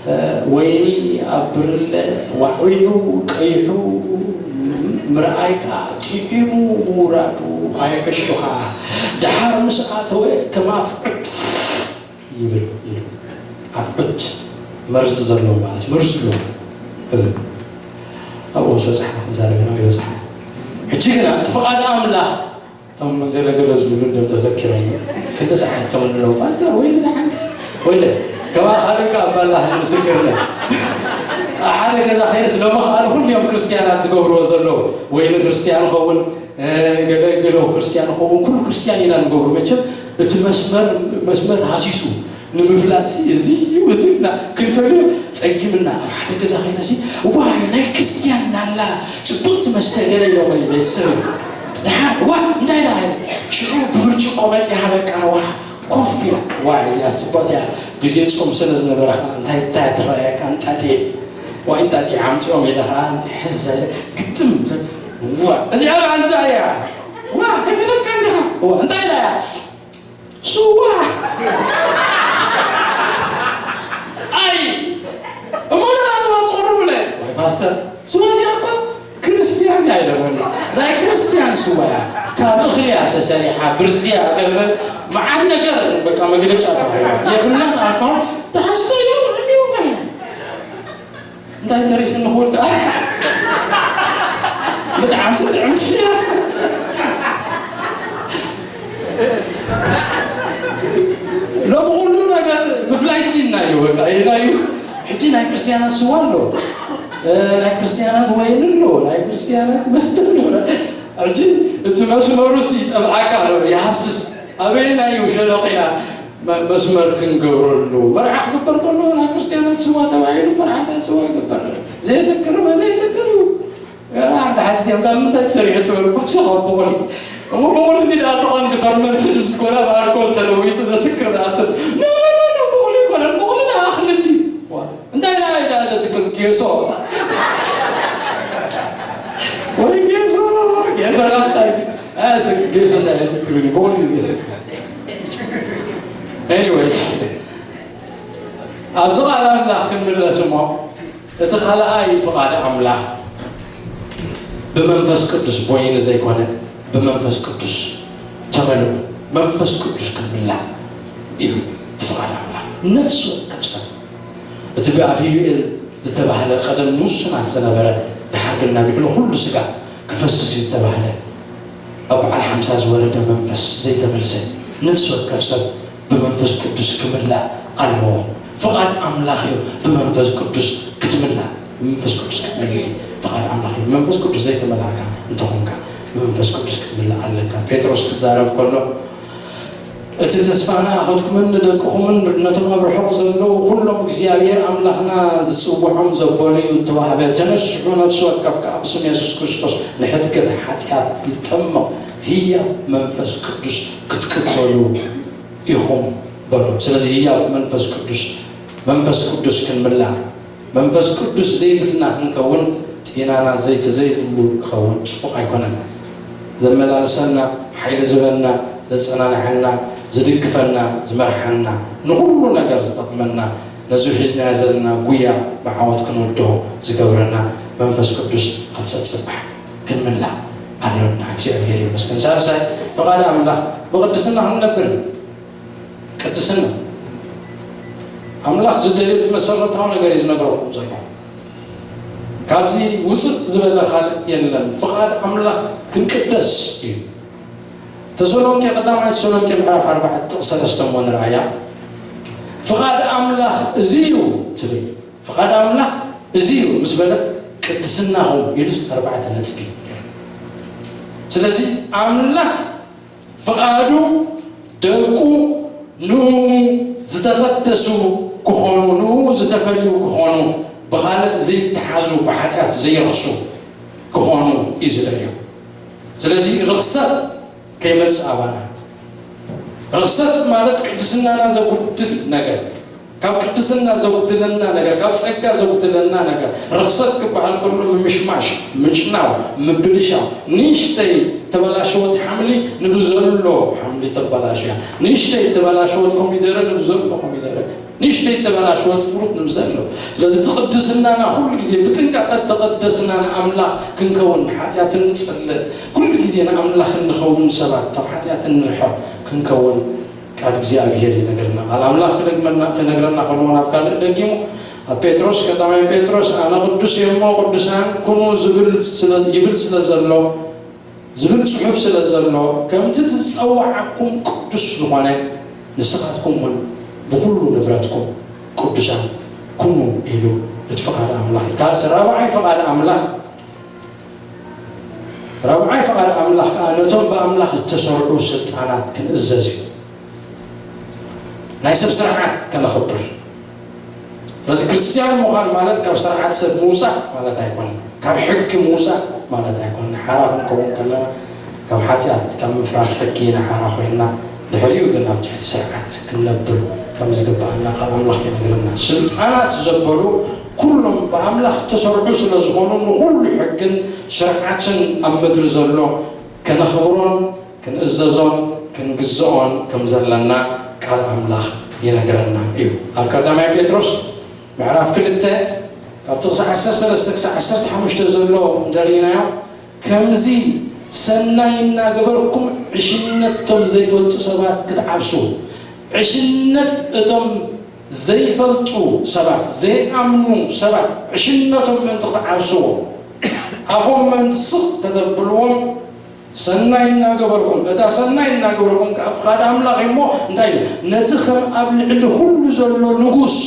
እ፣ ወይኒ ኣብ ብርለ ዋዕዊዑ ቀይሑ ምርኣይ ከዓ ጥዒሙ ምውራዱ ኣይዕሹኻ። ደሓር ምስ ኣተወ ከም ኣፍዑት ይብል ኢሉ። ኣፍዑት መርዚ ዘለዎ ማለት መርዚ ኣለዎ። እብ-፣ ኣብኡ ምስ በጻሕና ክንዛረብ ኢና ወይ በጻሕና። ሕጂ ግና እቲ ፍቓድ ኣምላኽ እቶም ገለገለ ዝብሉ እንደም ተዘኪሮም ክንዲ ሰዓት ተመልለው ፓስተር ወይ ንደሓን ወይ ለ-፣ ከማ ካልእ ከኣ ኣባላህ ምስክርነት። ኣብ ሓደ ገዛ ኸይደስ ሎሚ ከኣ ኩሉ እዮም ክርስትያናት ዝገብርዎ ዘለዉ ወይ ንክርስትያን ኸውን፣ እ፣ ገለ ገለ ክርስትያን ኸውን፣ ኩሉ ክርስትያን ኢና ንገብሩ። መቸም እቲ መስመር፣ መስመር ሃሲሱ ንምፍላጥሲ እዚ እዩ፣ እዚ እና ክንፈልዮ ጸጊምና። ኣብ ሓደ ገዛ ኸይነሲ፣ "ዋይ፣ ናይ ክርስትያን ናላ ጽብቕቲ መስተ ገለ ኢሎመኒ ቤተሰብ። ደሓር፣ ዋ፣ እንታይ ደኣ?" ሽዑ ብብርጭቆ መጺኣ በቃ፣ ዋ፣ ኮፍ ኢላ። ዋይ፣ እዚኣ ጽብቕቲ እያ። ግዜ ጾም ስለ ዝነበረ ኸዓ እንታይ፣ እንታይ ትረኣየካ? እንጣጢዕ። ዋይ፣ እንጣጢዕ ኣምጺኦም ኢለ ኸዓ፣ ሕዝ ኢለ፣ ግጥም። ዋ፣ እዚኣ ደኣ እንታይ እያ? ዋ፣ ኣይፈለጥካን ዲኻ? ዋ፣ እንታይ ደኣ እያ? ስዋ። ኣይ፣ እሞ ነዛ ስዋ ትቕርቡለይ? ወይ ፓስተር፣ ስዋ እዚኣ እኮ ክርስትያን እያ ኢሎምኒ። ናይ ክርስትያን ስዋ እያ። ካብ እኽሊ እያ ተሰሪሓ፣ ብርዚ እያ፣ ገለ መዓት ነገር፣ በቃ መግለጫ ተባሂሉ። የብላን ኣልኮል፣ ትሓስቶ እዩ፣ ጥዑም እዩ፣ ገለ። እንታይ ተሪፍኒ ክወዳ? ብጣዕሚ ስጥዕምቲ። ሎሚ ኩሉ ነገር ምፍላይ ስኢንና እዩ፣ በቃ፣ ኢልና እዩ። ሕጂ ናይ ክርስትያናት ስዋ ኣሎ፣ እ፣ ናይ ክርስትያናት ወይን ኣሎ፣ ናይ ክርስትያናት መስተ ኣሎ። ሕጂ እቲ መስመሩስ ይጠብዓካ ኣሎ፣ ይሃስስ። ኣበየናይ እዩ ሸለኺና መ-፣ መስመር ክንገብረሉ? መርዓ ክግበር ከሎ ናይ ክርስትያናት ስዋ ተባሂሉ መርዓታት ስዋ ይግበር። ዘይስክር ዘይስክር እዩ። ገና ሓደ ሓንቲ እዮም፣ ካብ ምንታይ ተሰሪሑ ትብል? ብሰኻ ብቑሊ። እሞ ብቑሊ እንዲ ደኣ ተቐንዲ ፈርመንትድ ምስ ኮነ ብኣልኮል ተለዊጡ ዘስክር ደኣ ሰብ። ኖ፣ ኖ፣ ኖ፣ ኖ፣ ብቑሊ ኣይኮነን። ብቑሊ ደኣ ኣኽሊ እንዲ። ዋ፣ እንታይ ደኣ ኢላ ዘስክር? ጌሶ። ወይ ጌሶ፣ ጌሶ ደኣ እንታይ? ኣያስክ-፣ ጌሶ ኣያስክርን እዩ። ብቑሊ እዩ ዘስክር። ኤኒዌይስ፣ ኣብዚ ቃል ኣምላኽ ክንምለስ እሞ፣ እቲ ካልኣይ ፍቓድ ኣምላኽ ብመንፈስ ቅዱስ፣ ቦይኒ ዘይኮነ፣ ብመንፈስ ቅዱስ ተመልኡ። መንፈስ ቅዱስ ክንምላእ እዩ እቲ ፍቓድ ኣምላኽ። ነፍሲ ወከፍ ሰብ፣ እቲ ብኣፍ ዩኤል ዝተባህለ፣ ቀደም ንውሱናት ዝነበረ፣ ድሓር ግን ናብዕሉ ኩሉ ስጋ ክፈስስ እዩ ዝተባህለ፣ ኣብ በዓል ሓምሳ ዝወረደ መንፈስ ዘይተመልሰ፣ ነፍሲ ወከፍ ሰብ ብመንፈስ ቅዱስ ክምላእ ኣለዎ። ፍቓድ ኣምላኽ እዩ ብመንፈስ ቅዱስ ክትምላእ። ብመንፈስ ቅዱስ ክትምልእ እዩ ፍቓድ ኣምላኽ እዩ። ብመንፈስ ቅዱስ ዘይተመላእካ እንተኾንካ፣ ብመንፈስ ቅዱስ ክትምላእ ኣለካ። ጴጥሮስ ክዛረብ ከሎ፣ እቲ ተስፋ ንኣኸትኩምን ንደቅኹምን ነቶም ኣብ ርሑቕ ዘለዉ ኩሎም እግዚኣብሔር ኣምላኽና ዝጽውዖም ዘበሉ እዩ እተዋህበ። ተነስሑ፣ ነፍሲ ወከፍ ከኣ ብስም የሱስ ክርስቶስ ንሕድገት ሓጢኣት ይጠመቕ፣ ህያብ መንፈስ ቅዱስ ክትቅበሉ ኢኹም በሉ። ስለዚ ህያብ መንፈስ ቅዱስ፣ መንፈስ ቅዱስ ክንምላእ፣ መንፈስ ቅዱስ ዘይብልና ክንከውን፣ ጤናና ዘይቲ ዘይብሉ ክኸውን ጽቡቕ ኣይኮነን። ዘመላልሰና፣ ሓይሊ ዝህበና፣ ዘጸናንዐና፣ ዝድግፈና፣ ዝመርሓና፣ ንኹሉ ነገር ዝጠቕመና፣ ነዚ ሒዝናዮ ዘለና ጉያ ብዓወት ክንውድኦ ዝገብረና መንፈስ ቅዱስ ኣብ ጸጽባሕ ክንምላእ ኣሎና። እግዚኣብሔር ይመስገን። ሳልሳይ፣ ፍቓድ ኣምላኽ ብቕድስና ክንነብር። ቅድስና ኣምላኽ ዝደልዮ እቲ መሰረታዊ ነገር እዩ ዝነግረኩም ዘሎ። ካብዚ ውፅእ ዝበለ ካልእ የለን። ፍቓድ ኣምላኽ ክንቅደስ እዩ። ተሰሎንቄ፣ ቀዳማይ ተሰሎንቄ ምዕራፍ ኣርባዕተ ጥቕሲ ሰለስተ እሞ ንርኣያ። ፍቓድ ኣምላኽ እዚ እዩ ትብል። ፍቓድ ኣምላኽ እዚ እዩ ምስ በለት ቅድስናኹም ኢሉ ኣርባዕተ ነጥቢ ገይሩ። ስለዚ ኣምላኽ ፍቓዱ ደቁ ንኡ ዝተቐደሱ ክኾኑ፣ ንኡ ዝተፈልዩ ክኾኑ፣ ብኻልእ ዘይተሓዙ፣ ብሓጢኣት ዘይረኽሱ ክኾኑ እዩ ዝደልዮ። ስለዚ ርኽሰት ከይመጽእ ኣባና። ርኽሰት ማለት ቅድስናና ዘጉድል ነገር፣ ካብ ቅድስና ዘጉድለና ነገር፣ ካብ ጸጋ ዘጉድለና ነገር። ርኽሰት ክበሃል ከሎ ምምሽማሽ፣ ምጭናው፣ ምብልሻው። ንእሽተይ ተበላሸወት ሓምሊ ንብዘሎ ሓምሊ ተበላሽያ። ንእሽተይ ተበላሸወት ኮሚደረ ንብዘሎ ኮሚደረ። ንእሽተይ ተበላሸወት ፍሩት ንብዘሎ። ስለዚ እቲ ቅድስናና ኩሉ ግዜ ብጥንቃቐ ተቐደስና ንኣምላኽ ክንከውን ንሓጢኣት እንጸልእ፣ ኩሉ ግዜ ንኣምላኽ እንኸውን ሰባት ካብ ሓጢኣት እንርሕቕ ክንከውን ቃል እግዚኣብሔር ይነግረና። ቃል ኣምላኽ ክደግመና፣ ክነግረና ከሎ ናብ ካልእ ደጊሙ ኣብ ጴጥሮስ፣ ቀዳማይ ጴጥሮስ፣ "ኣነ ቅዱስ እየ እሞ ቅዱሳን ኩኑ" ዝብል ስለ፣ ይብል ስለ ዘሎ፣ ዝብል ጽሑፍ ስለ ዘሎ፣ ከምቲ እቲ ዝጸውዓኩም ቅዱስ ዝኾነ፣ ንስኻትኩም እውን ብኹሉ ንብረትኩም ቅዱሳን ኩኑ ኢሉ እቲ ፍቓድ ኣምላኽ እዩ። ካልእ ራብዓይ ፍቓድ ኣምላኽ፣ ራብዓይ ፍቓድ ኣምላኽ ከኣ ነቶም ብኣምላኽ እተሰርዑ ስልጣናት ክንእዘዝ እዩ። ናይ ሰብ ስርዓት ከነኽብር። ስለዚ ክርስትያን ምዃን ማለት ካብ ስርዓት ሰብ ምውጻእ ማለት ኣይኮነን፣ ካብ ሕጊ ምውጻእ ማለት ኣይኮነን። ሓራ ክንከውን ከለና ካብ ሓጢኣት፣ ካብ ምፍራስ ሕጊ ኢና ሓራ ኮይንና፣ ድሕሪኡ ግን ኣብ ትሕቲ ስርዓት ክንነብር ከም ዝግብኣና ቃል ኣምላኽ ይነግረና። ስልጣናት ዘበሉ ኩሎም ብኣምላኽ እተሰርዑ ስለ ዝኾኑ፣ ንኹሉ ሕግን ስርዓትን ኣብ ምድሪ ዘሎ ከነኽብሮን ክንእዘዞን ክንግዝኦን ከም ዘለና ቃል ኣምላኽ ይነግረና እዩ። ኣብ ቀዳማይ ጴጥሮስ ምዕራፍ ክልተ ካብ ጥቕሲ ዓሰርተ ሰለስተ ክሳብ ዓሰርተ ሓሙሽተ ዘሎ እንተርኢናዮ፣ "ከምዚ ሰናይ እናገበርኩም ዕሽነቶም ዘይፈልጡ ሰባት ክትዓብሱ፣ ዕሽነት እቶም ዘይፈልጡ ሰባት፣ ዘይኣምኑ ሰባት ዕሽነቶም ምእንቲ ክትዓብስዎ፣ ኣፎም ምእንቲ ስቕ ከተብልዎም፣ ሰናይ እናገበርኩም"፣ እታ ሰናይ እናገበርኩም ከኣ ፍቓድ ኣምላኽ እሞ እንታይ እዩ? "ነቲ ከም ኣብ ልዕሊ ኩሉ ዘሎ ንጉስ፣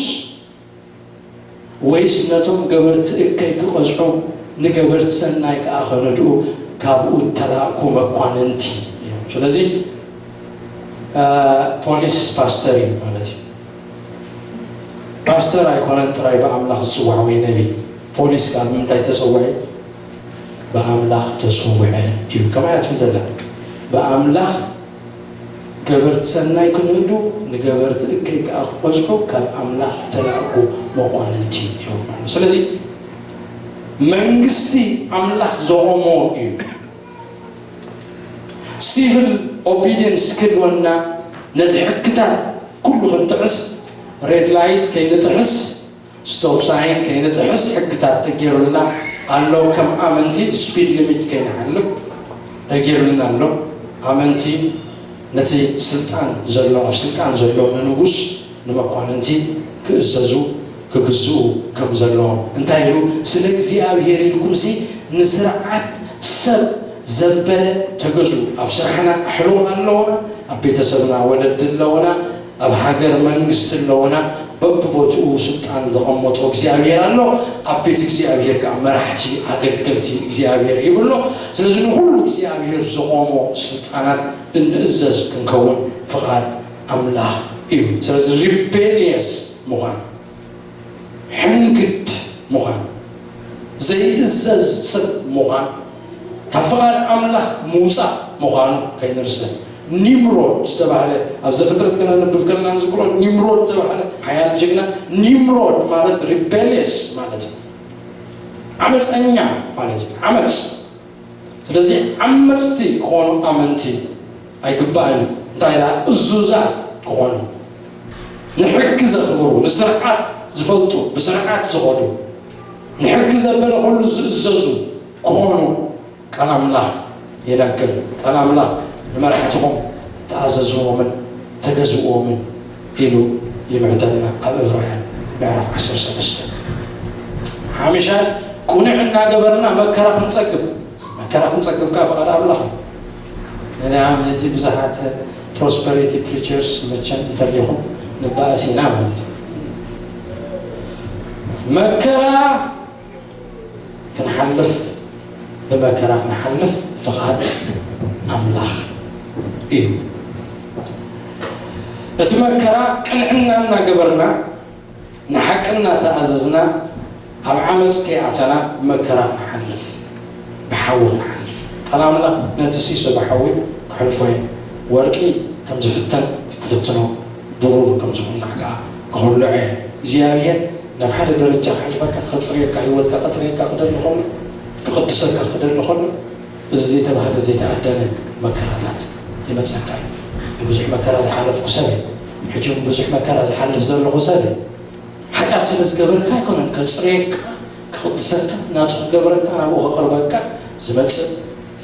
ወይስ ነቶም ገበርቲ እከይ ክቐዝሑ፣ ንገበርቲ ሰናይ ከኣ ከነድኡ ካብኡ እተላእኩ መኳንንቲ እዮም?" ስለዚ፣ እ፣ ፖሊስ ፓስተር እዩ ማለት እዩ። ፓስተር ኣይኮነን ጥራይ ብኣምላኽ ዝጽዋዕ ወይ ነቢ። ፖሊስ ከኣ ብምንታይ ተጸውዐ? ብኣምላኽ ተጸውዐ እዩ። ከማይ ኣትም ዘላ ብኣምላኽ ገበርቲ ሰናይ ክንእዱ፣ ንገበርቲ እከይ ከኣ ክቐዝሑ ካብ ኣምላኽ ተላእኩ መኳንንቲ እዮም ማለት። ስለዚ መንግስቲ ኣምላኽ ዘቖሞ እዩ። ሲቪል ኦቢድየንስ ክህልወና፣ ነቲ ሕግታት ኩሉ ክንጥሕስ፣ ሬድ ላይት ከይንጥሕስ፣ ስቶፕ ሳይን ከይንጥሕስ ሕግታት ተገይሩልና ኣሎ። ከም ኣመንቲ ስፒድ ሊሚት ከይንሓልፍ ተገይሩልና ኣሎ። ኣመንቲ ነቲ ስልጣን ዘሎ፣ ኣብ ስልጣን ዘሎ ንንጉስ፣ ንመኳንንቲ ክእዘዙ፣ ክግዝኡ ከም ዘለዎም። እንታይ ኢሉ? "ስለ እግዚኣብሔር ኢልኩምሲ ንስርዓት ሰብ ዘበለ ተገዝኡ።" ኣብ ስራሕና ኣሕሉቕ ኣለዉና፣ ኣብ ቤተሰብና ወለዲ ኣለዉና፣ ኣብ ሃገር መንግስቲ ኣለዉና። በብቦትኡ ስልጣን ዘቐመጦ እግዚኣብሔር ኣሎ። ኣብ ቤት እግዚኣብሔር ከኣ መራሕቲ፣ ኣገልገልቲ እግዚኣብሔር ይብሎ። ስለዚ ንኹሉ እግዚኣብሔር ዘቖሞ ስልጣናት እንእዘዝ ክንከውን ፍቓድ ኣምላኽ እዩ። ስለዚ ሪቤልየስ ምዃን፣ ሕንግድ ምዃን፣ ዘይእዘዝ ሰብ ምዃን፣ ካብ ፍቓድ ኣምላኽ ምውፃእ ምዃኑ ከይንርስዕ። ኒምሮድ ዝተባህለ፣ ኣብ ዘፍጥረት ከነንብብ ከለና ንዝክሮ፣ ኒምሮድ ዝተባህለ ሓያል ጅግና። ኒምሮድ ማለት ሪቤልየስ ማለት እዩ፣ ዓመፀኛ ማለት እዩ። ዓመፅ ስለዚ ዓመፅቲ ክኾኑ ኣመንቲ ኣይግባእን እዩ። እንታይ ደኣ እዙዛት ክኾኑ፣ ንሕጊ ዘኽብሩ፣ ንስርዓት ዝፈልጡ፣ ብስርዓት ዝኸዱ፣ ንሕጊ ዘበለ ኩሉ ዝእዘዙ ክኾኑ ቃል ኣምላኽ ይነግር። ቃል ኣምላኽ ንመራሕትኹም ተኣዘዝዎምን ተገዝእዎምን ኢሉ ይምዕደልና ኣብ ዕብራውያን ምዕራፍ ዓሰርተ ሰለስተ። ሓምሻይ፣ ቅኑዕ እናገበርና መከራ ክንጸግብ፣ መከራ ክንጸግብ ከዓ ፍቓድ ኣምላኽ እዩ። ነዚ ኣብ ሕጂ ብዙሓት ፕሮስፐሪቲ ፕሪቸርስ መቸም እንተሊኹም ንበኣስ ኢና ማለት እዩ። መከራ ክንሓልፍ፣ ብመከራ ክንሓልፍ ፍቓድ ኣምላኽ እዩ። እቲ መከራ ቅንዕና እናገበርና፣ ንሓቂ እናተኣዘዝና፣ ኣብ ዓመፅ ከይኣተና ብመከራ ክንሓልፍ፣ ብሓዊ ክንሓልፍ። ቃል ኣምላኽ ነቲ ሲሶ ብሓዊ ክሕልፎ እዩ። ወርቂ ከም ዝፍተን ክፍትኖ፣ ብሩር ከም ዝኹላዕ ከዓ ክኹልዖ እየ። እግዚኣብሔር ናብ ሓደ ደረጃ ከሕልፈካ፣ ከፅርየካ፣ ህይወትካ ከፅርየካ ክደሊ ከሎ፣ ክቕድሰካ ክደሊ ከሎ፣ እዚ ዘይተባህለ ዘይተኣደነ መከራታት ይመፀካ እዩ። ብብዙሕ መከራ ዝሓለፍኩ ሰብ እየ። ሕጂ እውን ብዙሕ መከራ ዝሓልፍ ዘለኹ ሰብ እየ። ሓጢኣት ስለ ዝገበርካ ኣይኮነን ከፅርየካ፣ ክቕድሰካ፣ ናቱ ክገብረካ፣ ናብኡ ከቕርበካ ዝመፅእ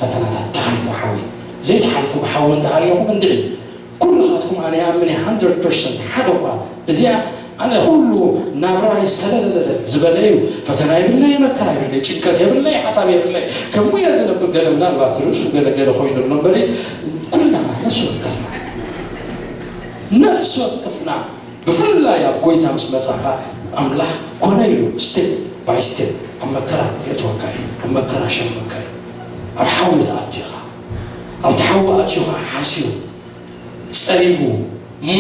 ፈተናታት ትሓልፉ ሓዊ። ዘይትሓልፉ ብሓዊ እንተሃሊኹም እንድዒ፣ ኩልኻትኩም ኣነ ይኣምን እየ፣ ሃንድረድ ፐርሰንት ሓደ እኳ እዚኣ ኣነ ኩሉ ናብራይ ሰለለለለ ዝበለ እዩ። ፈተና የብለይ፣ መከራ የብለይ፣ ጭንቀት የብለይ፣ ሓሳብ የብለይ፣ ከምኡ እየ ዝነብር። ገለ ምናልባት ርእሱ ገለ ገለ ኮይኑ ኣሎ እምበሪ፣ ኩልና ነፍሲ ወከፍና፣ ነፍሲ ወከፍና ብፍላይ ኣብ ጎይታ ምስ መጻኻ ኣምላኽ ኮነ ኢሉ ስቴፕ ባይ ስቴፕ ኣብ መከራ የእትወካ እዩ። ኣብ መከራ ሸመካ እዩ። ኣብ ሓዊ ተኣትዩ ኢኻ። ኣብቲ ሓዊ ኣትዩ ኸዓ ሓስዩ፣ ጸሪጉ፣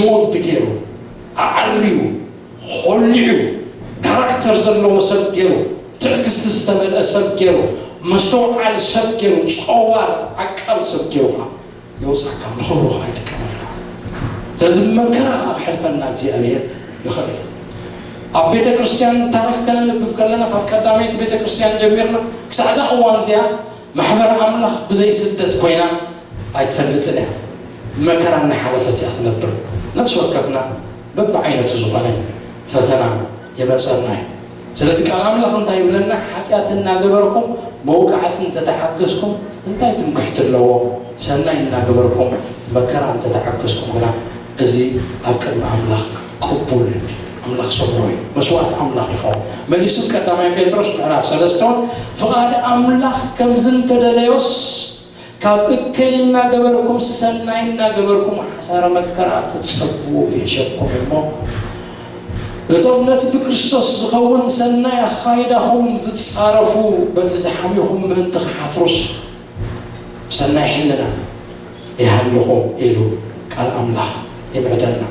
ሞልድ ገይሩ፣ ኣዕርዩ፣ ኾሊዑ፣ ካራክተር ዘለዎ ሰብ ገይሩ፣ ትዕግስቲ ዝተመልአ ሰብ ገይሩ፣ መስተውዓል ሰብ ገይሩ፣ ጸዋር ዓቃል ሰብ ገይሩ ኸዓ የውፅኣካ፣ ንኽብሩ ኸዓ ይጥቀመልካ። ስለዚ መከራ ኸዓ ክሕልፈና እግዚኣብሔር ይኽእል እዩ። ኣብ ቤተ ክርስቲያን ታሪኽ ከነንብብ ከለና ካብ ቀዳመይቲ ቤተ ክርስቲያን ጀሚርና ክሳዕ እዛ እዋን እዚኣ ማሕበር ኣምላኽ ብዘይ ስደት ኮይና ኣይትፈልጥን እያ። መከራ እናሓለፈት እያ ትነብር። ነፍሲ ወከፍና በብዓይነቱ ዝኾነ ፈተና ይመፀና እዩ። ስለዚ ቃል ኣምላኽ እንታይ ይብለና? ሓጢኣት እናገበርኩም መውቃዕቲ እንተተሓገዝኩም እንታይ ትምክሕቲ ኣለዎ? ሰናይ እናገበርኩም መከራ እንተተሓገዝኩም ግና እዚ ኣብ ቅድሚ ኣምላኽ ቅቡል እዩ። ኣምላኽ ሰምሮ እዩ። መስዋእቲ ኣምላኽ ይኸውን። መሊሱ ቀዳማይ ጴጥሮስ ምዕራፍ ሰለስተ እውን ፍቓድ ኣምላኽ ከምዚ እንተደለዮስ ካብ እከይ እናገበርኩም ሰናይ እናገበርኩም ሓሳረ መከራ ክትጸግቡ ይሕሸኩም እሞ፣ እቶም ነቲ ብክርስቶስ ዝኸውን ሰናይ ኣኻይዳኹም ዝጻረፉ በቲ ዝሓምዩኹም ምእንቲ ክሓፍሩስ ሰናይ ሕልና ይሃልኹም ኢሉ ቃል ኣምላኽ ይምዕደልና።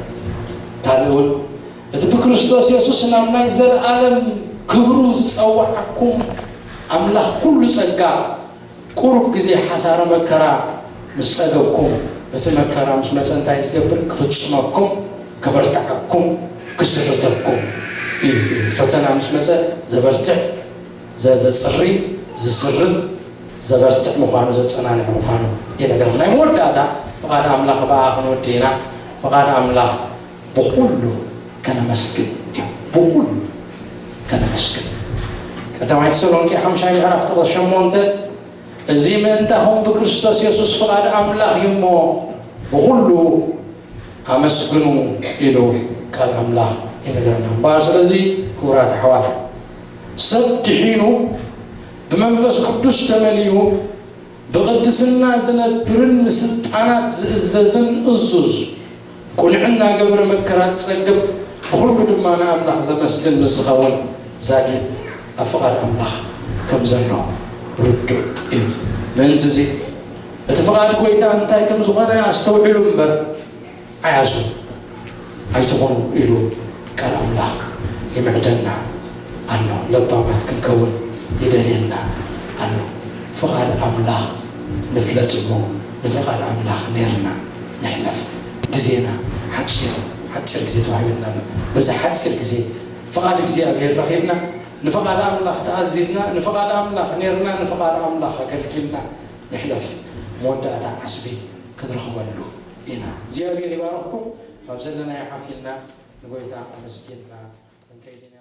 ካልእ እውን እቲ ብክርስቶስ የሱስ ናብ ናይ ዘለኣለም ክብሩ ዝጸውዓኩም ኣምላኽ ኩሉ ጸጋ ቁሩብ ግዜ ሓሳረ መከራ ምስ ጸገብኩም፣ እቲ መከራ ምስ መጸ እንታይ ዝገብር? ክፍጽመኩም፣ ከበርትዓኩም፣ ክስርተኩም እዩ። ፈተና ምስ መጸ ዘበርትዕ፣ ዘ-፣ ዘጽሪ፣ ዝስርት፣ ዘበርትዕ ምዃኑ፣ ዘጸናንዕ ምዃኑ ይነግረና። ናይ መወዳእታ ፍቓድ ኣምላኽ ብኣ ክንወዲ ኢና። ፍቓድ ኣምላኽ ብኹሉ ከነመስግን እዩ። ብኹሉ ከነመስግን። ቀዳማይ ተሰሎንቄ ሓምሻይ ምዕራፍ ጥቕሲ ሸሞንተ፣ እዚ ምእንታኹም ብክርስቶስ የሱስ ፍቓድ ኣምላኽ እዩ እሞ ብኹሉ ኣመስግኑ ኢሉ ቃል ኣምላኽ ይነግረና። እምበኣር ስለዚ ክቡራት ኣሕዋት፣ ሰብ ድሒኑ ብመንፈስ ቅዱስ ተመሊኡ ብቕድስና ዝነብርን ንስልጣናት ዝእዘዝን እዙዝ፣ ቅኑዕና ገብረ መከራ ዝጸግብ፣ ብኹሉ ድማ ንኣምላኽ ዘመስግን ምስ ዝኸውን ዛጊት ኣብ ፍቓድ ኣምላኽ ከም ዘሎ ርዱእ እዩ። ምእንቲ እዚ እቲ ፍቓድ ጐይታ እንታይ ከም ዝኾነ ኣስተውዕሉ እምበር፣ ዓያሱ። ኣይትኾኑ ኢሉ ቃል ኣምላኽ ይምዕደና ኣሎ። ለባማት ክንከውን ይደልየና ኣሎ። ፍቓድ ኣምላኽ ንፍለጥ እሞ ንፍቓድ ኣምላኽ ኔርና ንሕለፍ። ግዜና ሓጺር ሓጺር ግዜ ተዋሂብና ኣሎ። በዚ ሓጺር ግዜ ፍቓድ እግዚኣብሔር ረኺብና ንፍቓድ ኣምላኽ ተኣዚዝና ንፍቓድ ኣምላኽ ኔርና ንፍቓድ ኣምላኽ ኣገልጊልና ንሕለፍ። መወዳእታ ዓስቢ ክንረኽበሉ ኢና። እግዚኣብሔር ይባርኽኩም። ካብ ዘለናዮ ሓፊልና ንጎይታ ኣመስጊንና ክንከይድ ኢና።